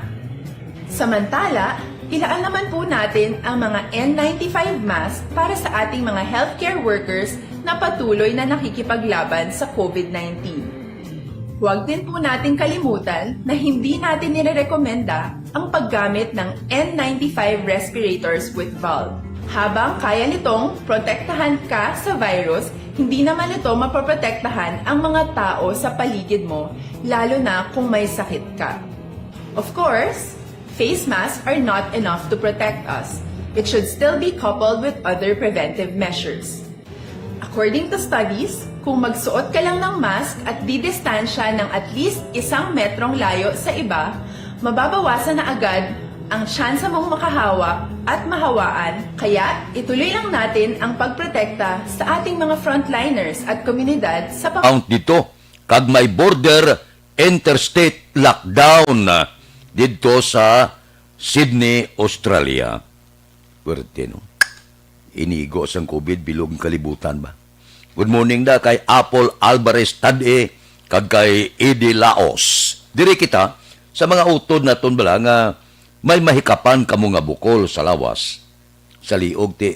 Samantala, ilaan naman po natin ang mga N ninety-five mask para sa ating mga healthcare workers na patuloy na nakikipaglaban sa COVID nineteen. Huwag din po nating kalimutan na hindi natin nirerekomenda ang paggamit ng N ninety-five respirators with valve. Habang kaya nitong protektahan ka sa virus, hindi naman ito mapoprotektahan ang mga tao sa paligid mo, lalo na kung may sakit ka. Of course, face masks are not enough to protect us. It should still be coupled with other preventive measures. According to studies, kung magsuot ka lang ng mask at didistansya ng at least isang metrong layo sa iba, mababawasan na agad ang tsansa mong makahawa at mahawaan, kaya ituloy lang natin ang pagprotekta sa ating mga frontliners at komunidad sa pa- Count dito, kag may border interstate lockdown, ah, didto sa Sydney, Australia. Puwerte, no? Inigo sang COVID, bilog ang kalibutan ba? Good morning da kay Apple Alvarez Tadie, kag kay Eddie Laos. Diri kita sa mga utod naton bala nga may mahikapan kamo nga bukol sa lawas. Sa liog ti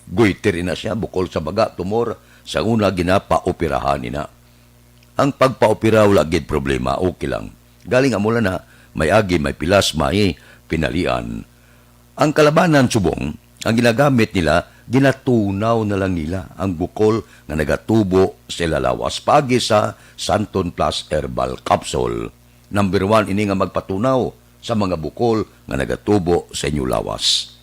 goiter ina siya, bukol sa baga, tumor, sa una ginapaoperahan ina. Ang pagpaopera wala gid problema, okay lang. Galing amo lang na may agi, may pilas, may pinalian. Ang kalabanan subong, ang ginagamit nila, ginatunaw na lang nila ang bukol nga nagatubo sa ila lawas paagi sa Santon Plus Herbal Capsule. Number one ini nga magpatunaw sa mga bukol nga nagatubo sa inyo lawas.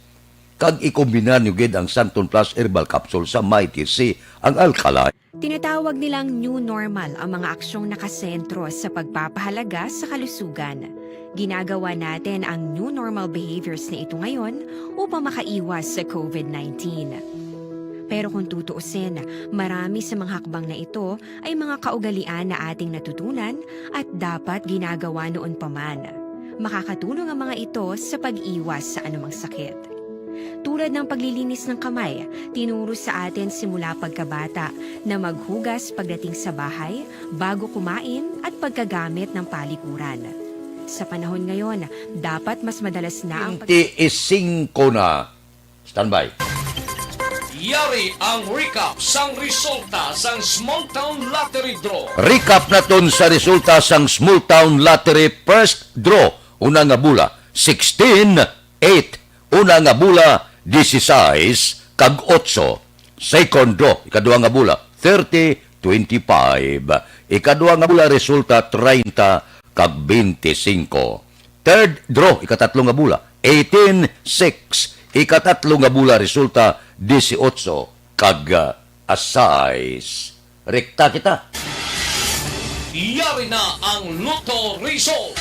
Kag ikombinar niyo gid ang Santon Plus Herbal Capsule sa Mighty C, ang alkaline. Tinatawag nilang new normal ang mga aksyong nakasentro sa pagpapahalaga sa kalusugan. Ginagawa natin ang new normal behaviors na ito ngayon upang makaiwas sa covid nineteen. Pero kung tutuusin, marami sa mga hakbang na ito ay mga kaugalian na ating natutunan at dapat ginagawa noon pa man. Makakatulong ang mga ito sa pag-iwas sa anumang sakit. Tulad ng paglilinis ng kamay, tinuro sa atin simula pagkabata na maghugas pagdating sa bahay, bago kumain, at pagkagamit ng palikuran. Sa panahon ngayon, dapat mas madalas na ang pag- Twenty-five na. Standby. Yari ang recap sang resulta sang Small Town Lottery Draw. Recap naton sa resulta sang Small Town Lottery First Draw. Una nga bula, sixteen, eight. Una nga bula, dieciséis, kag otso. Second draw, ikadua nga bula, thirty, twenty-five. Ikadua nga bula, resulta, treinta, kag veinticinco. Third draw, ikatatlo nga bula, eighteen six. Ikatatlo nga bula, resulta, dieciocho kag, ah, sais. Rekta kita. Yari na ang Lotto Result.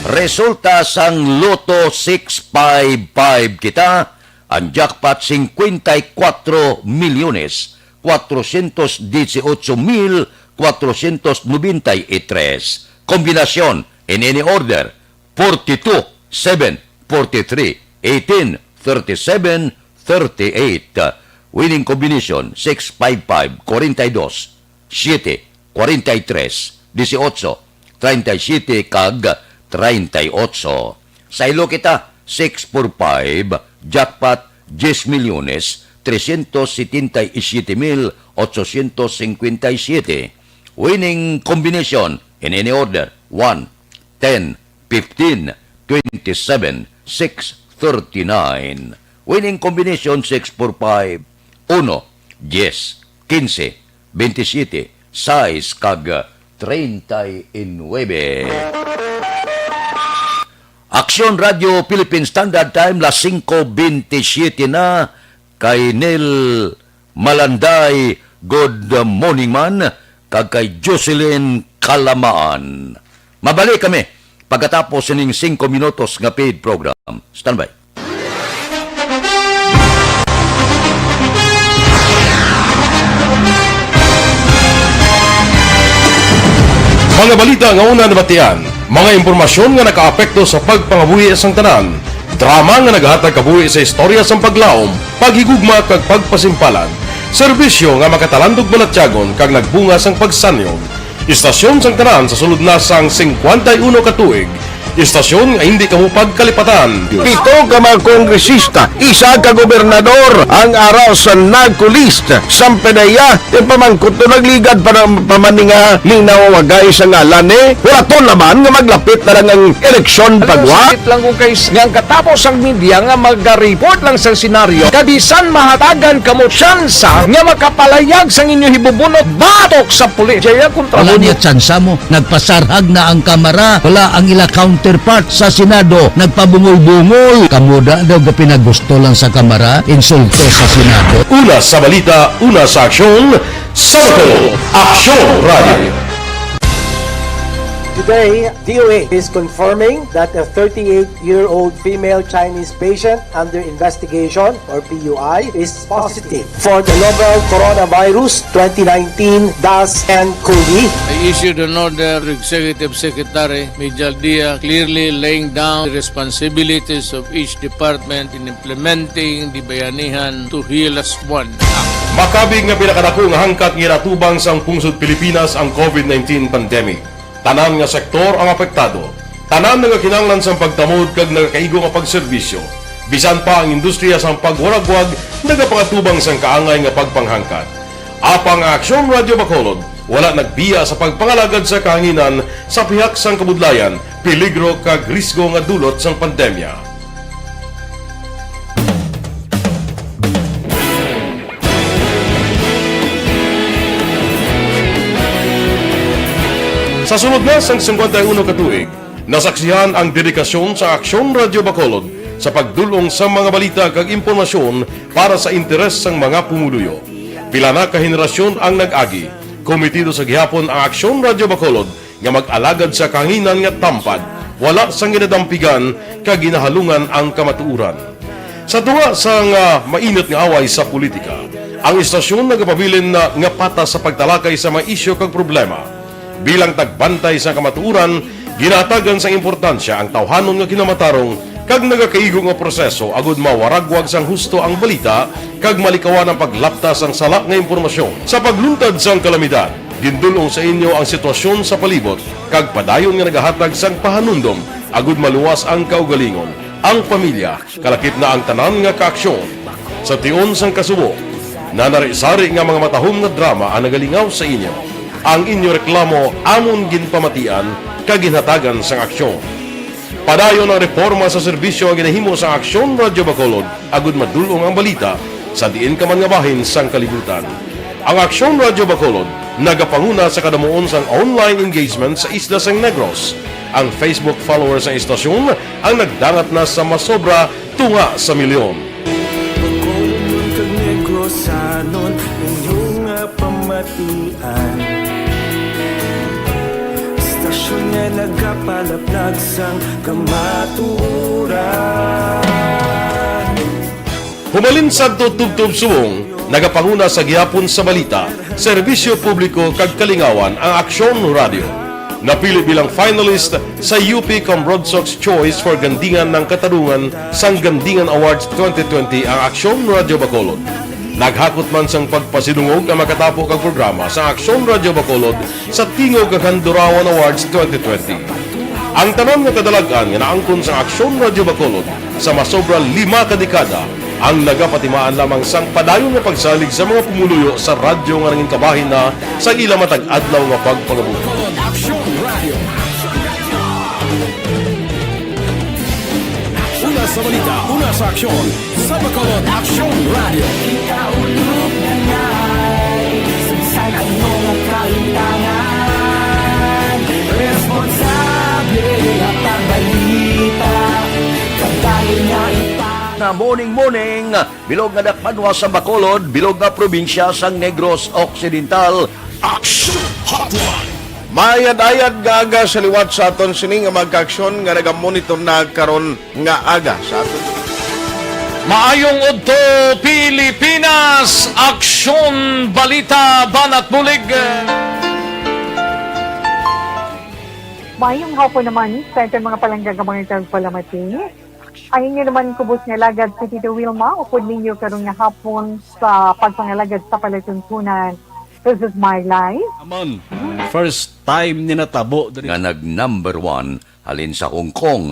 Resulta sang Lotto six five five kita, ang jackpot, cincuenta y cuatro milyones cuatrocientos dieciocho mil cuatrocientos noventa y tres. Kombinasyon, in any order, forty-two, seven, forty-three, eighteen, thirty-seven, thirty-eight. Winning combination, six five five, forty-dos, siete, forty-tres, dieciocho, treinta y siete, kag treinta y ocho. Saylo kita, six four five, jackpot, diez milyones, trescientos setenta y siete mil ochocientos cincuenta y siete. Winning combination, in any order, one, ten, fifteen, twenty-seven, six, thirty-nine. Winning combination, six four five, uno, diez, quince, veintisiete, sais, kag treinta y nueve. Aksyon Radio Philippine Standard Time, las singko bentisiete na. Kay Neil Malanday, good morning man, kag kay Jocelyn Kalamaan. Mabalik kami pagkatapos sining singko minutos nga paid program. Standby. Mga balita nga una nabatian, mga impormasyon nga nakaapekto sa pagpangabuhi sang tanan, drama nga nagahatag kabuhi sa istorya sang paglaom, paghigugma kag pagpasimpalan, serbisyo nga makatalandog balatyagon kag nagbunga sang pagsanyog. Istasyon sang tanan sa sulod na sang singkwenta y uno ka tuig. Istasyon nga indi kamo pagkalipatan. Pito ka mga kongresista, isa ka gobernador ang ara sa NAGCO list. Sang PDEA, ti pamangkot to nagligad pa ng pamaninga linawagay sa ngalan ni. Wala to naman nga maglapit na lang ang eleksyon pagwa. Sakit lang kung kay nga ang katapos ang media nga mag-report lang sa senaryo. Kabisan mahatagan kamo tsansa nga makapalayag sang inyo hibubunot batok sa pulis. Jaya kontra Wala mo. Niya tsansa mo. Nagpasarhag na ang Kamara. Wala ang ila counterpart sa Senado. Nagpabungol-bungol. Kamo da daw ga pinagusto lang sa Kamara. Insulto sa Senado. Una sa balita, una sa aksyon, Sabado, Aksyon Radio. Today, D O H is confirming that a thirty-eight-year-old female Chinese patient under investigation, or P U I, is positive for the novel coronavirus twenty nineteen dash N cov. I issued an order to Executive Secretary Mijal Dia, clearly laying down the responsibilities of each department in implementing the Bayanihan to Hilas One Act. Makabig nga pinakadako nga hangkat nga ginatubang sang pungsod Pilipinas ang COVID nineteen pandemic. Tanan nga sektor ang apektado. Tanan nagakinahanglan sang pagtamod kag nagakaigo nga pagserbisyo. Bisan pa ang industriya sang pagwaragwag nagapangatubang sang kaangay nga pagpanghangkat. Apang ang Aksyon Radyo Bacolod wala nagbiya sa pagpangalagad sa kahanginan sa pihak sang kabudlayan, peligro kag risgo nga dulot sang pandemya. Sa sulod na sang singkwenta y uno ka tuig, nasaksihan ang dedikasyon sa Aksyon Radyo Bacolod sa pagdul-ong sa mga balita kag impormasyon para sa interes sang mga pumuluyo. Pila na ka henerasyon ang nag-agi, kometido sa gihapon ang Aksyon Radyo Bacolod nga mag-alagad sa kahanginan nga tampad, wala sang ginadampigan kag ginahalungan ang kamatuoran. Sa tunga sang, ah, mainit nga away sa politika, ang istasyon nagapabilin na nga patas sa pagtalakay sa mga isyu kag problema. Bilang tagbantay sa kamatuoran, ginahatagan sang importansya ang tawhanon nga kinamatarong kag nagakaigo nga proseso agud mawaragwag sang husto ang balita kag malikawan ang paglapta sang sala nga impormasyon. Sa pagluntad sang kalamidad, gindul-ong sa inyo ang sitwasyon sa palibot kag padayon nga nagahatag sang pahanumdom agud maluwas ang kaugalingon, ang pamilya, kalakip na ang tanan nga kaaksyon. Sa tion sang kasubo, nanari-sari nga mga matahom nga drama ang nagalingaw sa inyo. Ang inyo reklamo amon ginpamatian kag ginhatagan sang aksyon. Padayon ang reporma sa serbisyo nga ginahimo sang Aksyon Radyo Bacolod agud madul-ong ang balita sa diin ka man nga bahin sang kalibutan. Ang Aksyon Radyo Bacolod nagapanguna sa kadamuon sang online engagement sa isla sang Negros. Ang Facebook followers sang istasyon ang nagdangat na sa masobra tunga sa milyon. Bacolodnon kag Negrosanon, inyo nga pamatian. Istasyon nga nagapalaplag sang kamatuoran. Humalin sadto tubtob subong, nagapanguna sa gihapon sa balita, serbisyo publiko kag kalingawan ang Aksyon Radyo. Napili bilang finalist sa U P Cambronsox Choice for Gandingan ng Katarungan sang Gandingan Awards twenty twenty ang Aksyon Radyo Bacolod. Naghakot man sang pagpasidungog ang makatapo kag programa sa Aksyon Radyo Bacolod sa Tingog kag Handurawan Awards twenty twenty. Ang tanan nga kadalag-an nga naangkon sa Aksyon Radyo Bacolod sa masobra lima ka dekada ang nagapatimaan lamang sang padayon nga pagsalig sa mga pumuluyo sa radyo nga nangin kabahin na sang ila matag adlaw nga pagpangabuhi. Aksyon Radio. Una sa balita, una sa aksyon, sa Bacolod Aksyon Radio. Ikaulog na ngay, sa ano nga kalintangan, responsable nga pagbalita, kabahin nga ipa- Na morning, morning, bilog nga dakpanwa sa Bacolod, bilog nga probinsya sang Negros Occidental. Action Hotline. Maayad-ayad nga aga sa liwat sa aton sini nga mga kaaksyon nga nagamonitor na karon nga aga sa aton. Maayong udto, Pilipinas! Aksyon, balita, banat bulig. Maayong hapon naman sa aton mga palangga nga mga tagpalamati. Ang inyo naman kubos nga alagad si Tito Wilma, upod ninyo karon nga hapon sa pagpangalagad sa palatuntunan. This is my life. Amon, first time ni natabo diri. Nga nag number one halin sa Hong Kong.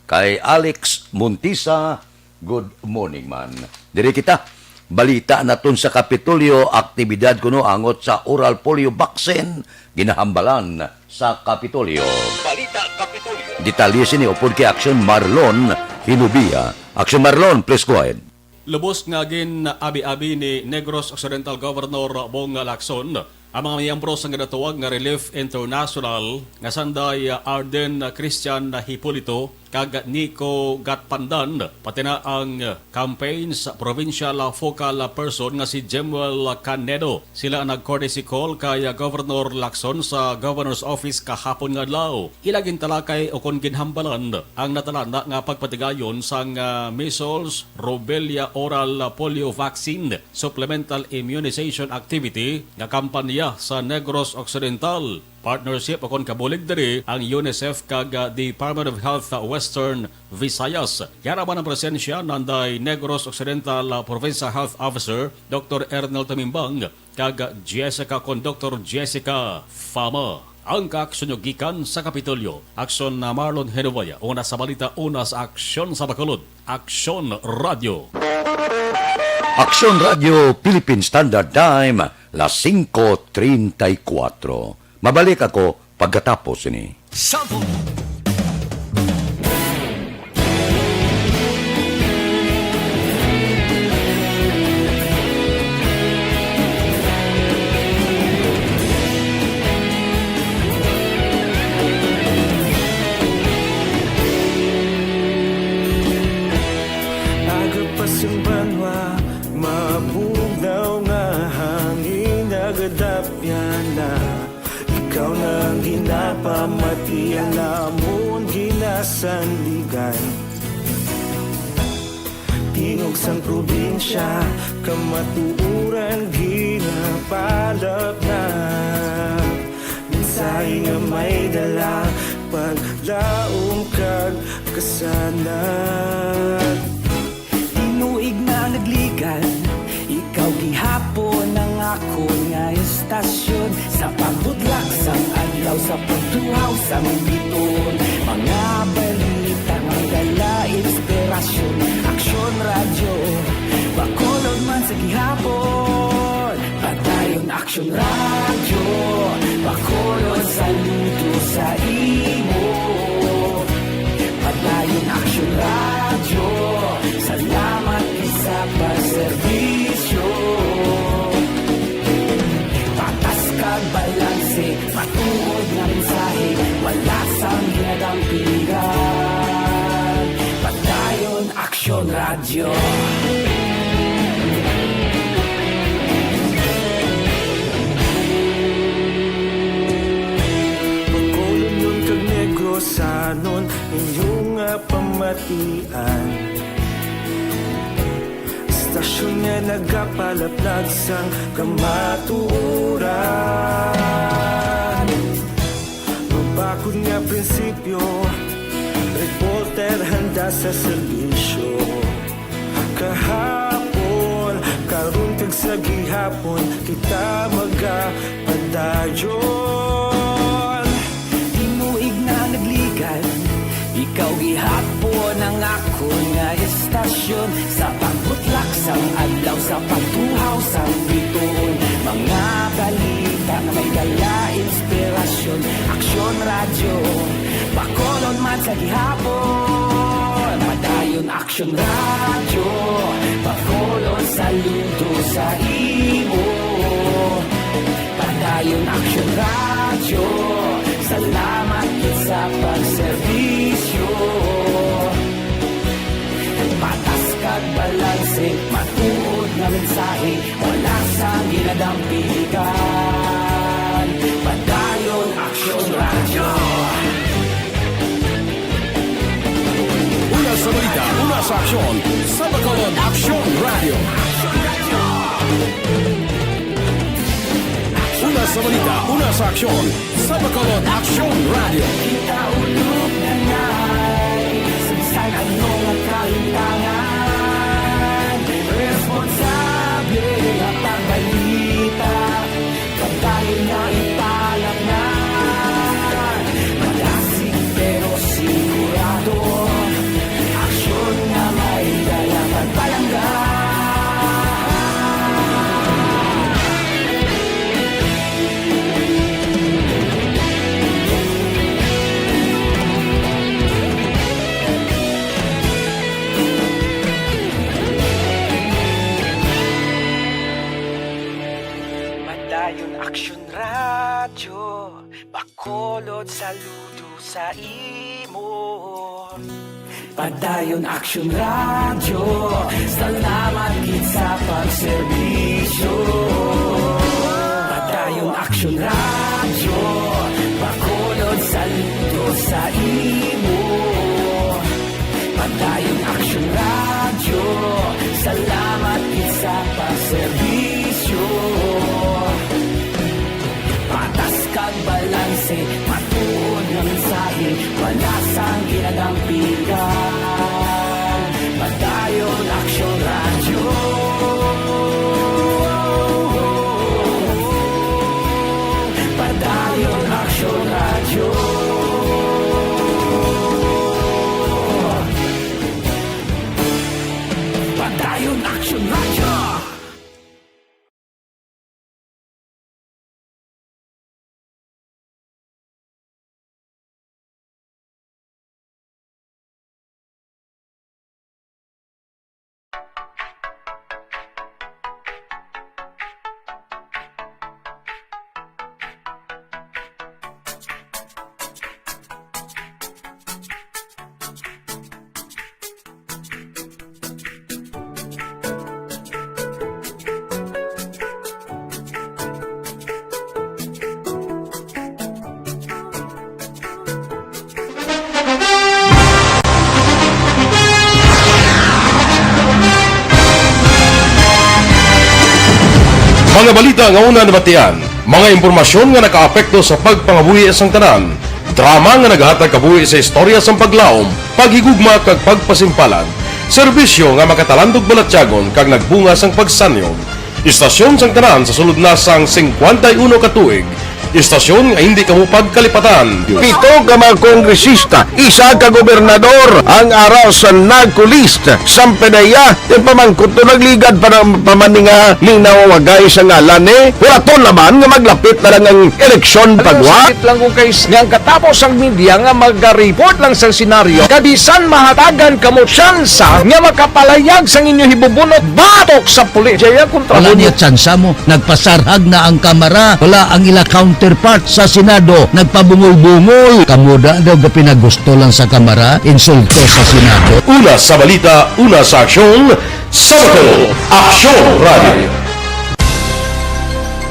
Kay Alex Montisa, good morning, man. Diri kita. Balita naton sa Kapitolyo, aktibidad kuno angot sa oral polio vaccine, ginahambalan sa Kapitolyo. Balita Kapitolyo. Detalye sini upod kay Aksyon Marlon Hinubia. Aksyon Marlon, please go ahead. Lubos nga gin-abi-abi ni Negros Occidental Governor Bong Lacson ang mga miyembro sang ginatawag nga Relief International nga sanday Arden Christian Hipolito kag Nico Gatpandan, pati na ang campaign sa provincial focal person nga si Jemuel Canedo. Sila ang nag-courtesy call kay Governor Lacson sa Governor's Office kahapon nga adlaw. Ila gintalakay ukon ginhambalan ang natalana nga pagpatigayon sang, ah, measles, rubella oral polio vaccine supplemental immunization activity nga kampanya sa Negros Occidental. Partnership ukon kabulig diri ang UNICEF kag, ah, Department of Health, ah, Western Visayas. Yara man ang presensya nanday Negros Occidental, ah, Provincial Health Officer, Doktor Ernel Tumimbang, kag Jessica kon Doktor Jessica Fama. Ang kaaksyon nyo gikan sa Kapitolyo. Aksyon na Marlon Henubaya, una sa balita, una sa aksyon sa Bacolod. Aksyon Radio. Aksyon Radio Philippine Standard Time, las singko treinta y cuatro. Mabalik ako pagkatapos ini. Sample. Aga pa sing banwa, mabugnaw nga hangin, nagadapyan na. Ikaw na ang ginapamati, ang amon ginasandigan. Tingog sang probinsya, kamatuoran ginapalapnap. Mensahe nga may dala, paglaom kag kasanag. Tinuig na nagligan, ikaw gihapon ang akon nga estasyon. Sa pagbudlak sang adlaw, sa pagtuhaw sang bituon, mga balita nga dala inspirasyon. Aksyon Radyo, Bacolod man sa gihapon. Padayon Aksyon Radyo, Bacolod, saludo sa imo. Padayon Aksyon Radyo, salamat gid sa pagserbisyo. Patas kag balanse, matuod nga mensahe, wala sang ginadampigan. Padayon Aksyon Radyo. Bacolodnon kag Negrosanon, inyo nga pamatian. Estasyon nga nagapalaplag sang kamatuoran. Mabakod nga prinsipyo, reporter handa sa serbisyo. Kahapon, karon kag sa gihapon, kita magapadayon. Tinuig na nagligan, ikaw gihapon ang akon nga estasyon. Sa pagbutlak sang adlaw, sa pagtuhaw sang bituon, mga balita nga may dala inspirasyon. Aksyon Radyo, Bacolod man sa gihapon. Padayon Aksyon Radyo, Bacolod, saludo sa imo. Padayon Aksyon Radyo, salamat gid sa pagserbisyo. Patas kag balanse, matuod nga mensahe, wala sang ginadampigan. Padayon Aksyon Radyo. Una sa balita, una sa aksyon, sa Bacolod Aksyon Radyo. Una sa balita, una sa aksyon, sa Bacolod Aksyon Radyo. Kita ulog na ngay, sa bisan ano nga kahintangan, responsable nga pagbalita. Padayon nga ipalapngan, madasig pero sigurado, aksyon nga may dala pagpalangga. Padayon Aksyon Radyo, Bacolod, saludo sa imo. Padayon Aksyon Radyo, salamat gid sa pagserbisyo. Padayon Aksyon Radyo, Bacolod, saludo sa imo. Padayon Aksyon Radyo, salamat gid sa pagserbisyo. Patas kag balanse. Tampilan, Padayon Aksyon Radyo. Padayon Aksyon Radyo. Padayon Aksyon Radyo. Mga balita nga una nabatian, mga impormasyon nga nakaapekto sa pagpangabuhi sang tanan, drama nga naghatag kabuhi sa istorya sang paglaom, paghigugma kag pagpasimpalan, serbisyo nga makatalandog balatyagon kag nagbunga sang pagsanyog. Istasyon sang tanan sa sulod na sang singkwenta y uno ka tuig. Istasyon nga hindi kamo pagkalipatan. Pito ka mga kongresista, isa ka gobernador ang ara sa NARCO list. Sampanaya, ipamangkot to, nagligad pa na, pa man ni nga linaw ang wagay sa ngalan ni. Hulaton naman nga maglapit na lang ang eleksyon pagwa. Sakit lang ko kay s-, nga ang katapos ang media nga maga-report lang sa senaryo, kabisan mahatagan kamo tsansa nga makapalayag sang inyo hibubunot batok sa pulis. Jaya kontra Wala mo. Niya tsansa mo. Nagpasarhag na ang Kamara. Wala ang ila counterpart sa Senado. Nagpabungol-bungol. Kamo da daw gapinagusto lang sa Kamara. Insulto sa Senado. Una sa balita, una sa aksyon, sa Bacolod, Aksyon Radio.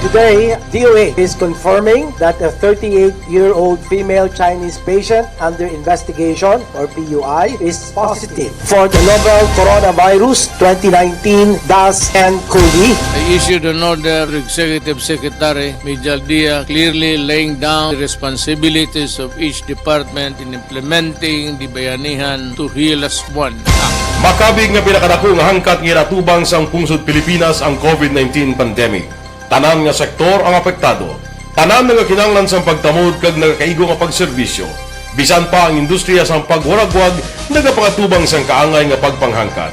Today, D O A is confirming that a thirty-eight-year-old female Chinese patient under investigation, or P U I, is positive for the novel coronavirus twenty nineteen dash N COVID. I issued an order to Executive Secretary Mijal Dia, clearly laying down the responsibilities of each department in implementing the Bayanihan to Heal As One Act. Makabig nga pinakadako nga hangkat nga ginatubang sang pungsod Pilipinas ang COVID nineteen pandemic. Tanan nga sektor ang apektado. Tanan nagakinahanglan sang pagtamod kag nagakaigo nga pagserbisyo. Bisan pa ang industriya sang pagwaragwag nagapangatubang sang kaangay nga pagpanghangkat.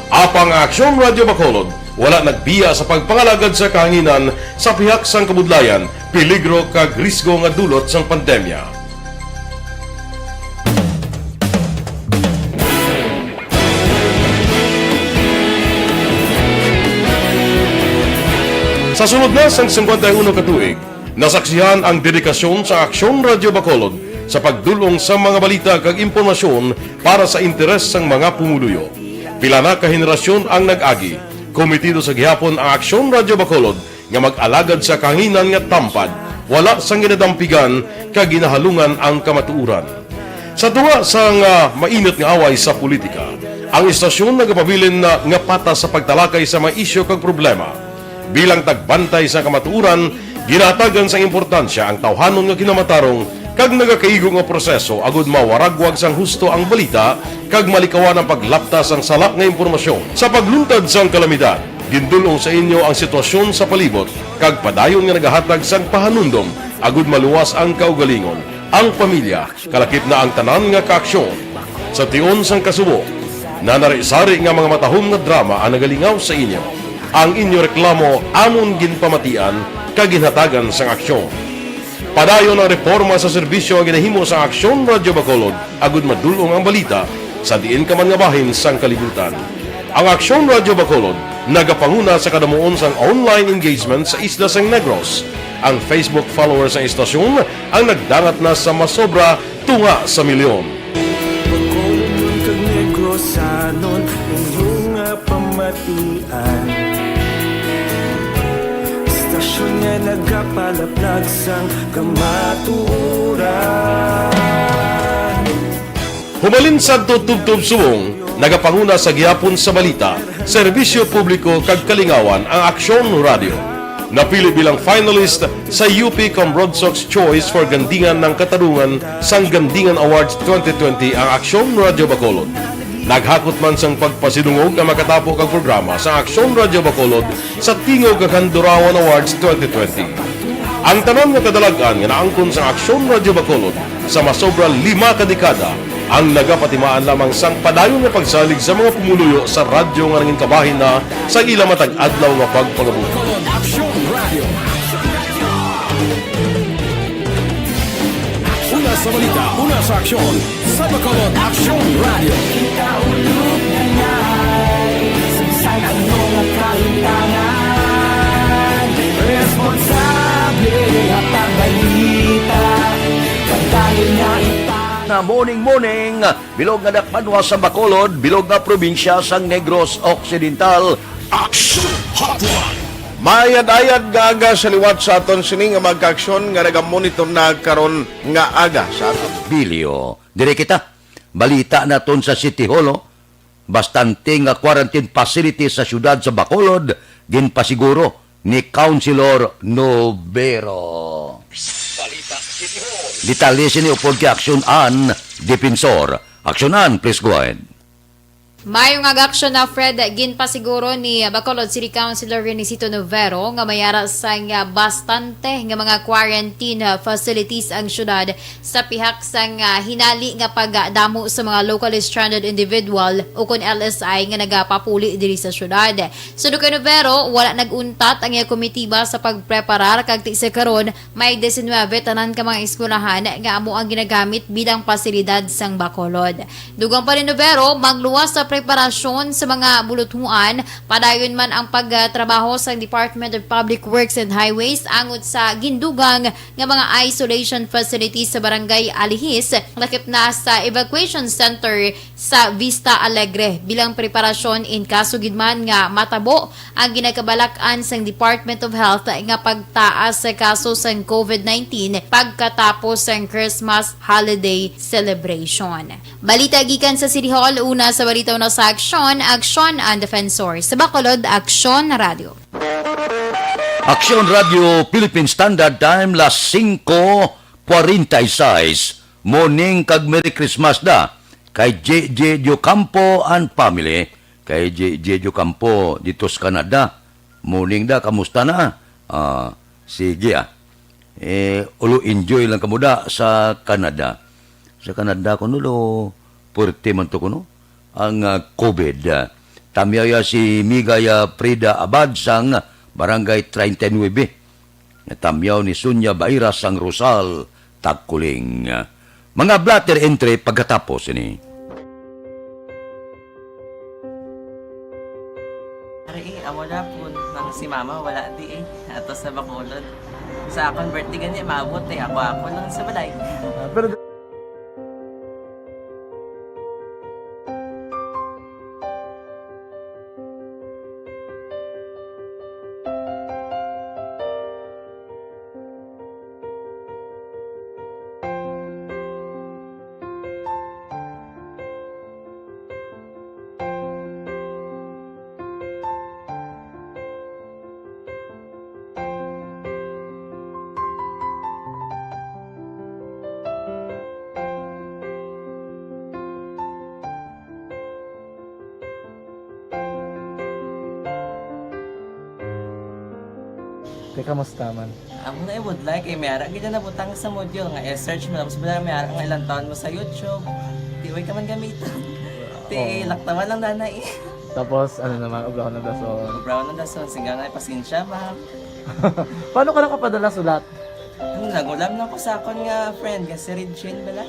Apang ang Aksyon Radyo Bacolod wala nagbiya sa pagpangalagad sa kahanginan sa pihak sang kabudlayan, peligro kag risgo nga dulot sang pandemya. Sa sulod na sang singkwenta y uno ka tuig, nasaksihan ang dedikasyon sa Aksyon Radyo Bacolod sa pagdul-ong sa mga balita kag impormasyon para sa interes sang mga pumuluyo. Pila na ka henerasyon ang nag-agi, kometido sa gihapon ang Aksyon Radyo Bacolod nga mag-alagad sa kahanginan nga tampad, wala sang ginadampigan kag ginahalungan ang kamatuoran. Sa tunga sang, ah, mainit nga away sa politika, ang istasyon nagapabilin na nga patas sa pagtalakay sa mga isyu kag problema. Bilang tagbantay sa kamatuoran, ginahatagan sang importansya ang tawhanon nga kinamatarong kag nagakaigo nga proseso agud mawaragwag sang husto ang balita kag malikawan ang paglapta sang sala nga impormasyon. Sa pagluntad sang kalamidad, gindul-ong sa inyo ang sitwasyon sa palibot kag padayon nga nagahatag sang pahanumdom agud maluwas ang kaugalingon, ang pamilya, kalakip na ang tanan nga kaaksyon. Sa tion sang kasubo, nanari-sari nga mga matahom nga drama ang nagalingaw sa inyo. Ang inyo reklamo amon ginpamatian kag ginhatagan sang aksyon. Padayon ang reporma sa serbisyo nga ginahimo sang Aksyon Radyo Bacolod agud madul-ong ang balita sa diin ka man nga bahin sang kalibutan. Ang Aksyon Radyo Bacolod nagapanguna sa kadamuon sang online engagement sa isla sang Negros. Ang Facebook followers sang istasyon ang nagdangat na sa masobra tunga sa milyon. Bacolodnon kag Negrosanon, inyo nga pamatian. Istasyon nga nagapalaplag sang kamatuoran. Humalin sadto tubtob subong, nagapanguna sa gihapon sa balita, serbisyo publiko kag kalingawan ang Aksyon Radyo. Napili bilang finalist sa U P Comrade Sox Choice for Gandingan ng Katarungan sang Gandingan Awards twenty twenty ang Aksyon Radyo Bacolod. Naghakot man sang pagpasidungog nga makatapo kag programa sa Aksyon Radyo Bacolod sa Tingog kag Handurawan Awards twenty twenty. Ang tanan nga kadalag-an nga naangkon sa Aksyon Radyo Bacolod sa masobra lima ka dekada ang nagapatimaan lamang sang padayon nga pagsalig sa mga pumuluyo sa radyo nga nangin kabahin na sa ila matag adlaw nga pagpangabuhi. Bacolod Aksyon Radio. Una sa balita, una sa aksyon, sa Bacolod Aksyon Radio. Sa ano nga kahintangan, responsable nga pagbalita, pagdali nga ita- Na morning, morning, bilog nga dakbanwa sa Bacolod, bilog nga probinsya sang Negros Occidental. Action Hotline. Maayad-ayad nga aga sa liwat sa aton sini nga mga kaaksyon nga nagamonitor na karon nga aga sa aton. Bilyo. Diri kita. Balita naton sa City Hall, oh. Bastante nga quarantine facility sa siyudad sa Bacolod ginpasiguro ni Councilor Novero. Detalye sini upod kay Aksyon An Defensor. Aksyon An, please go ahead. Mayo nga aga, Aksyon An, Fred. Ginpasiguro ni Bacolod City Councilor Renesito Novero nga may ara sang bastante nga mga quarantine facilities ang siyudad sa pihak sang, ah, hinali nga pagdamo sa mga locally stranded individual, ukon L S I, nga nagapapuli diri sa siyudad. Suno kay Novero, wala nag-untat ang iya komitiba sa pagpreparar kag ti sa karon may diecinuebe tanan ka mga eskwelahan nga amo ang ginagamit bilang pasilidad sang Bacolod. Dugang pa ni Novero, magluwas sa preparasyon sa mga buluthuan, padayon man ang pagtrabaho sang Department of Public Works and Highways angot sa gindugang nga mga isolation facilities sa Barangay Alihis, lakip na sa evacuation center sa Vista Alegre, bilang preparasyon in kaso gid man nga matabo ang ginakabalak-an sang Department of Health nga pagtaas sa kaso sang COVID nineteen pagkatapos sang Christmas holiday celebration. Balita gikan sa City Hall, una sa balita, una sa aksyon, Aksyon An Defensor. Sa Bacolod, Aksyon Radio. Aksyon Radio Philippine Standard Time, las singko cuarenta y seis. Morning kag Merry Christmas da kay J J Diocampo and family. Kay J J Diocampo dito sa Canada. Morning da, kamusta na? Ah, sige, ah. Eh, ulo enjoy lang kamo da sa Canada. Sa Canada kuno, lo, puwerte man to kuno ang, ah, COVID. Tamyaw ya si Migay, ah, Frida Abad sang Barangay treinta y nueve. Natamyaw ni Sonia Baira sang Rosal, Tagkuling. Mga blotter entry pagkatapos ini. Ari, eh, amo na po. Nang si mama, wala di eh. Ato sa Bacolod. Sa akon birthday gani, maabot eh. Ako, ako lang sa balay. Ah, pero Te, kamusta man? Amo na ibudlay kay may ara gid na nabutang sa module nga i-search mo, tapos bala may ara nga ilang taon mo sa YouTube. Di way ka man gamiton. Ti, oh, laktawan lang, nanay. Tapos, ano naman, obrahon ng dason. Obrahon ng dason, singga nga, pasensya, ma'am. Paano ka nakapadala sulat? Ano, nag-ulam lang ko sa akon nga friend, nga si Regine bala.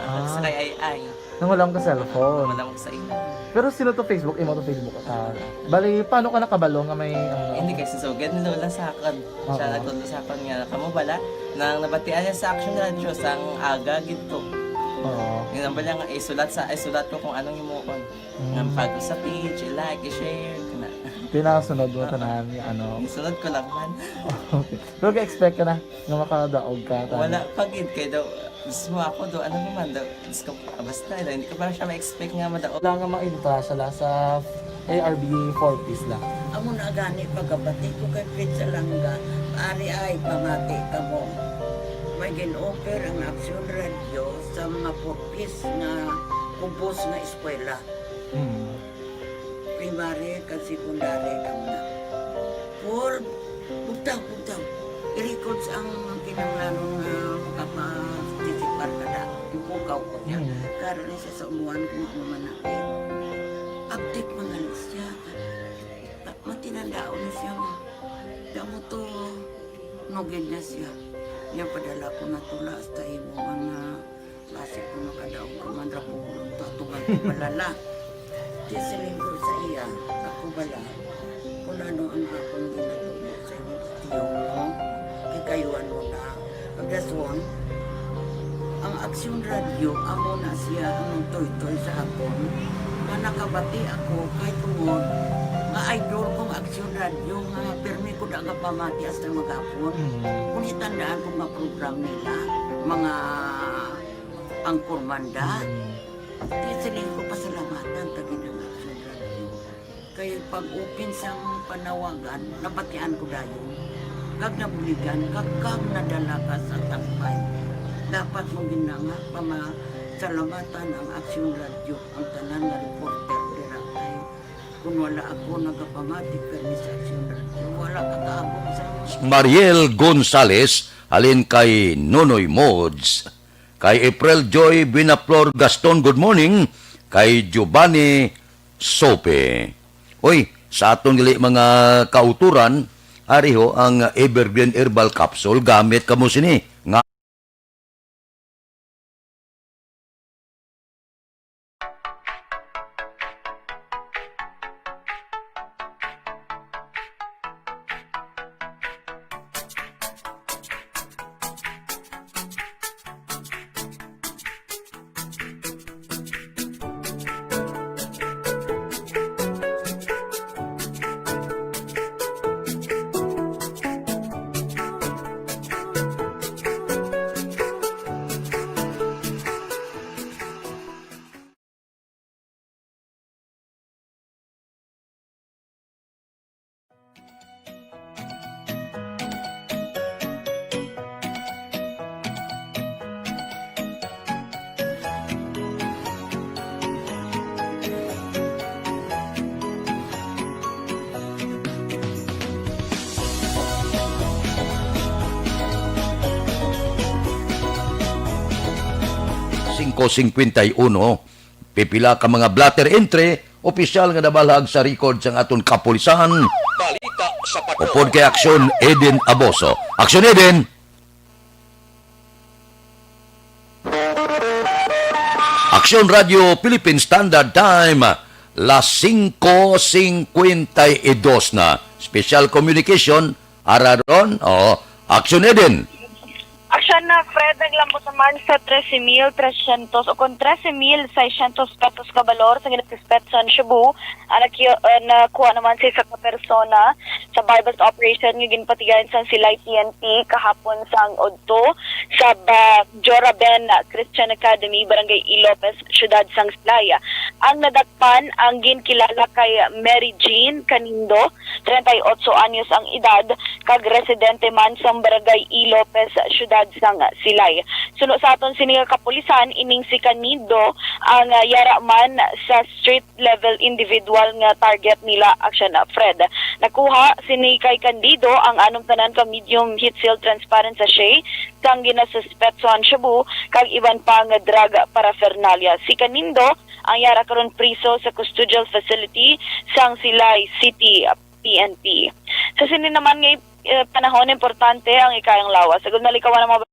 Ah, ah, sa kay Ay Ay. Nang wala akong cellphone. Wala akong sa imo. Pero sino to Facebook? Imo to Facebook account? Bali, paano ka nakabalo nga may, ano? Hindi, kay si Sugad ni Lola sa akon. Siya, oo, nagtudlo sa akon nga, kamo bala, nang nabatian niya sa Action Radio, sang aga gid to. Oo. Yun ang bala nga, isulat sa, isulat ko kung anong himuon. Mm. Nga pag sa page, i-like, i-share, kana. Pinasunod mo, ah, tanan, ano? Isunod ko lang man. Okay. Pero ka-expect ka na nga makadaog ka, tanan? Wala pa gid, kay daw, mismo ako do, ano naman daw, Diyos ko, ah, basta, hindi ko pa siya ma-expect nga madaog. Wala nga maibutang sa lasa. A R B A four Ps la. Amo na gani pagkabati ko kay Fritz Alanga, ari ay pamati kamo. May gin-offer ang Aksyon Radyo sa mga four Ps nga kubos nga eskwela. Mm. Primary kag secondary kamo na. Paul, bugtaw, bugtaw. I-records ang kinahanglanon nga makaparticipar ka na. Ipukaw ko niya. Mm. Karon ni siya sa umuan kung ano man na. Abtik mga siya. Ta-, matinandaon na siya nga. Damo to, nugid na siya. Niya padala ko na tula hasta imo nga klase ko makadaog ka man ra po. Tatugan ko balala. Di siling ko sa iya, ako bala. Kung ano ang akong ginatubo sa inyo, tiyo mo, kay kayuan mo na. Ang dason, ang Aksyon Radyo, amo na siya ang nagtoytoy sa akon, nga nakabati ako kay tungod nga idol kong Aksyon Radyo nga pirmi ko daga pamati hasta maghapon. Mm. Kung itandaan ko nga program nila, mga angkor manda, mm, di sila ko pasalamatan kag ginang Aksyon Radyo. Kay pag-open sang panawagan, nabatian ko dayon. Kag nabuligan, kag, kag nadala ka sa tambay. Dapat mo ginanga pamasalamatan ang Aksyon Radyo, ang tanan nga reporter dira kay kung wala ako nagapamati permi sa Aksyon Radyo, wala ka kaabot sa Mariel Gonzalez, halin kay Nonoy Mods, kay April Joy Buenaflor Gaston, good morning, kay Giovanni Sope. Oy, sa aton gali mga kauturan, ari ho ang Evergreen Herbal Capsule. Gamit kamo sini nga Singko singkwenta y uno. Pipila ka mga blotter entry, opisyal nga nabalhag sa record sang aton kapulisan. Balita sa Patrol. Upod kay Aksyon Eden Aboso. Aksyon Eden! Aksyon Radio Philippine Standard Time, las singko singkwenta y dos na. Special communication, ara ron, o, Aksyon Eden. Aksyon na, Fred, naglambot naman sa trese mil trescientos o kon trese mil seiscientos pesos ka balor sa ginasispetso sa Shabu ang nakiyo-, ah, nakuha naman sa isa ka persona sa buy-bust operation nga ginpatigayon sang Silay P N P kahapon sang udto sa ba-, Joraben Christian Academy, Barangay E. Lopez, Siyudad sang Silay. Ang nadakpan ang ginkilala kay Mary Jean Canindo, treinta y ocho anyos ang edad, kag residente man sang Barangay E. Lopez, Siyudad sang Silay. Suno sa aton sini nga kapulisan, ining si Canindo ang, ah, yara man sa street level individual nga target nila, Aksyon Fred. Nakuha sini kay Canindo ang anom tanan ka medium heat-sealed transparent sachet sang ginasuspetsohan shabu kag iban pa nga drug paraphernalia. Si Canindo ang yara karon priso sa custodial facility sang Silay City P N P. Sa sini naman nga, eh, panahon, importante ang ikaayong lawas. Agud malikawan ang mga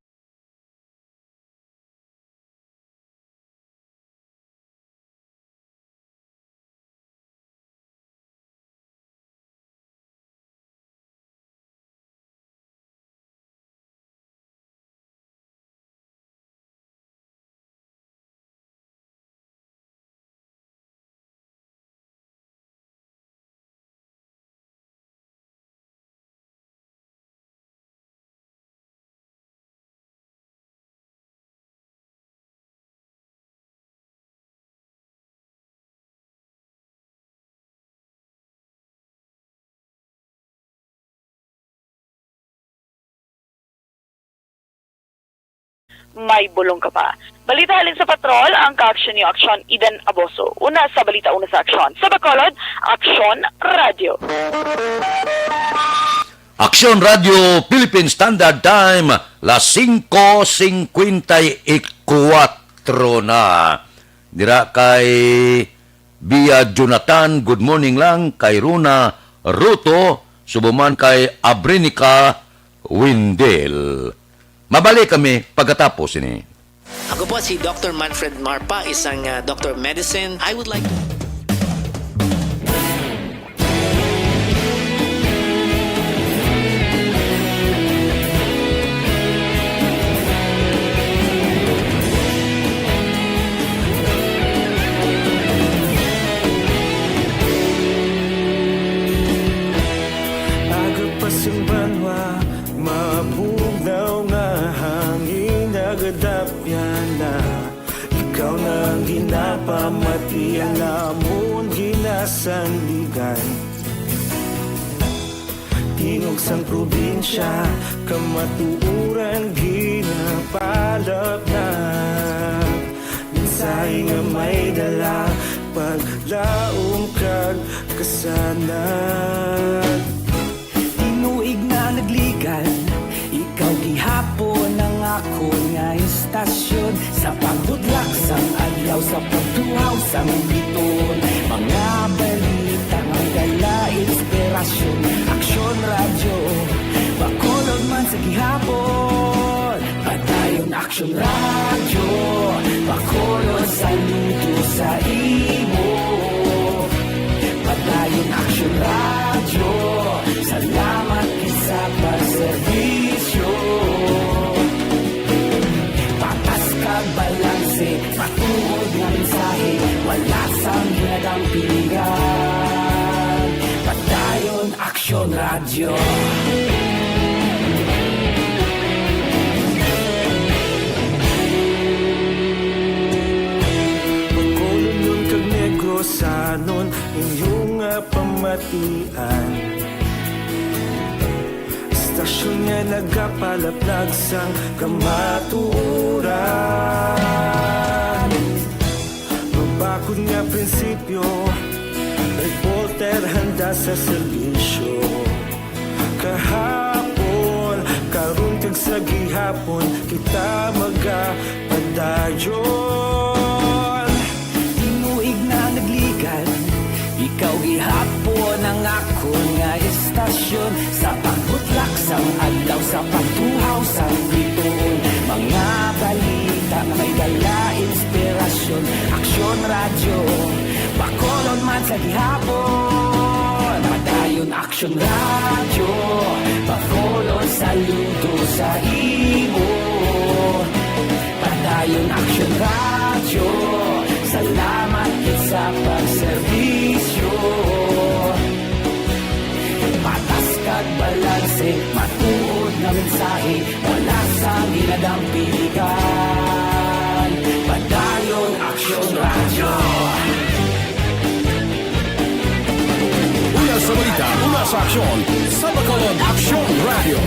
may bulong ka pa. Balita halin sa patrol, ang kaaksyon niyo, Aksyon Eden Aboso. Una sa balita, una sa aksyon. Sa Bacolod, Aksyon Radyo. Aksyon Radyo Philippine Standard Time, las singko singkwenta y kuwatro na. Dira kay Bia Jonathan, good morning lang kay Runa Ruto, subo man kay Abrinica Windel. Mabalik kami pagkatapos ini. Ako po si Doctor Manfred Marpa, isang, ah, Doctor of Medicine. I would like to Aga pa sing banwa, mabugnaw nga hangin nagadapyan na. Ikaw na ang ginapamati, ang amon ginasandigan. Tingog sang probinsya, kamatuoran ginapalapnag. Mensahe nga may dala, paglaom kag kasanag. Tinuig na nagligan, ikaw gihapon ang akon nga istasyon. Sa pagbutlak sang adlaw, sa pagtuhaw sang biton, mga balita may dala inspirasyon. Aksyon Radyo, Bacolod man sa gihapon. Padayon Aksyon Radyo, Bacolod, saludo sa imo. Padayon Aksyon Radyo, salamat gid sa pagserbisyo. Patas kag balanse, matuod nga mensahe, wala sang ginadampigan. Padayon Aksyon Radyo. Bacolodnon kag Negrosanon, inyo nga pamatian. Istasyon nga nagapalaplag sang kamatuoran. Mabakod nga prinsipyo, reporter handa sa serbisyo. Kahapon, karon kag sa gihapon, kita magapadayon. Tinuig na nagligan, ikaw gihapon ang akon nga istasyon. Sa pagbutlak sang adlaw, sa pagtuhaw sang bituon, mga balita nga may dala inspirasyon. Aksyon Radyo, Bacolod man sa gihapon. Padayon Aksyon Radyo, Bacolod, saludo sa imo. Padayon Aksyon Radyo, salamat gid sa pagserbisyo. Patas kag balanse, matuod nga mensahe, wala sang ginadampigan. Padayon Aksyon Radyo. Una sa balita, una sa aksyon, sa Bacolod Aksyon Radyo.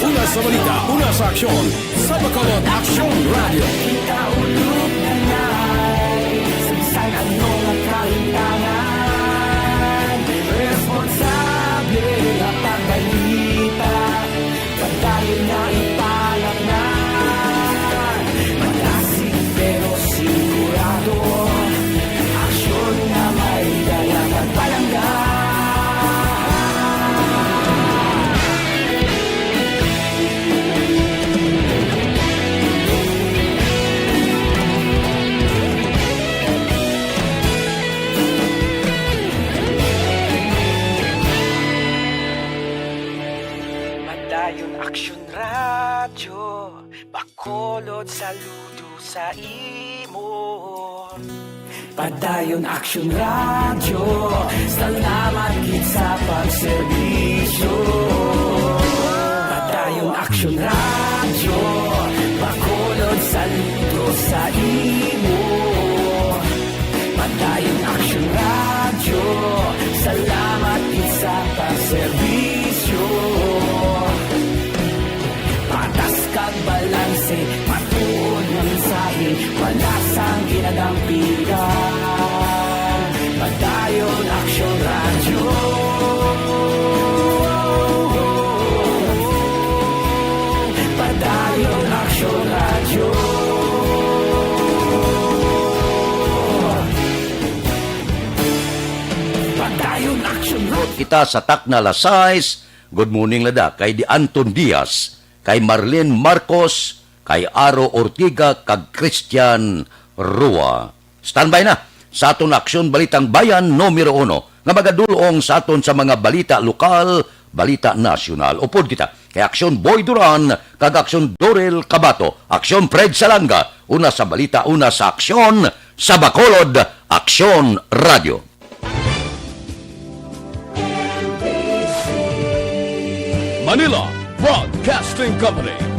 Una sa balita, una sa aksyon, sa Bacolod Aksyon Radyo. Kita ulog na nay, sa bisan ano nga kahintangan, responsable nga pagbalita. Padayon na ipalapnan. Malasig pero sigurado. Aksyon nga may dala kag palangga. Padayon Aksyon Radyo, Bacolod, saludo sa imo. Padayon Aksyon Radyo, salamat gid sa pagserbisyo. Padayon Aksyon Radyo, Bacolod, saludo sa imo. Padayon Aksyon Radyo, salamat gid sa pagserbisyo. Dampigan, Padayon Aksyon Radyo. Padayon Aksyon Radyo. Padayon Aksyon Radyo. Kita sa Takna Las Sais. Good morning, lada, kay Di Anton Diaz, kay Marlene Marcos, kay Aro Ortiga, kag Christian Rua. Standby na sa aton Aksyon Balitang Bayan numero uno, nga magadulong sa aton sa mga balita lokal, balita nasyonal. Upod kita kay Aksyon Boy Duran kag Aksyon Dorel Cabato, Aksyon Fred Salanga, una sa balita, una sa aksyon, sa Bacolod, Aksyon Radyo. Manila Broadcasting Company.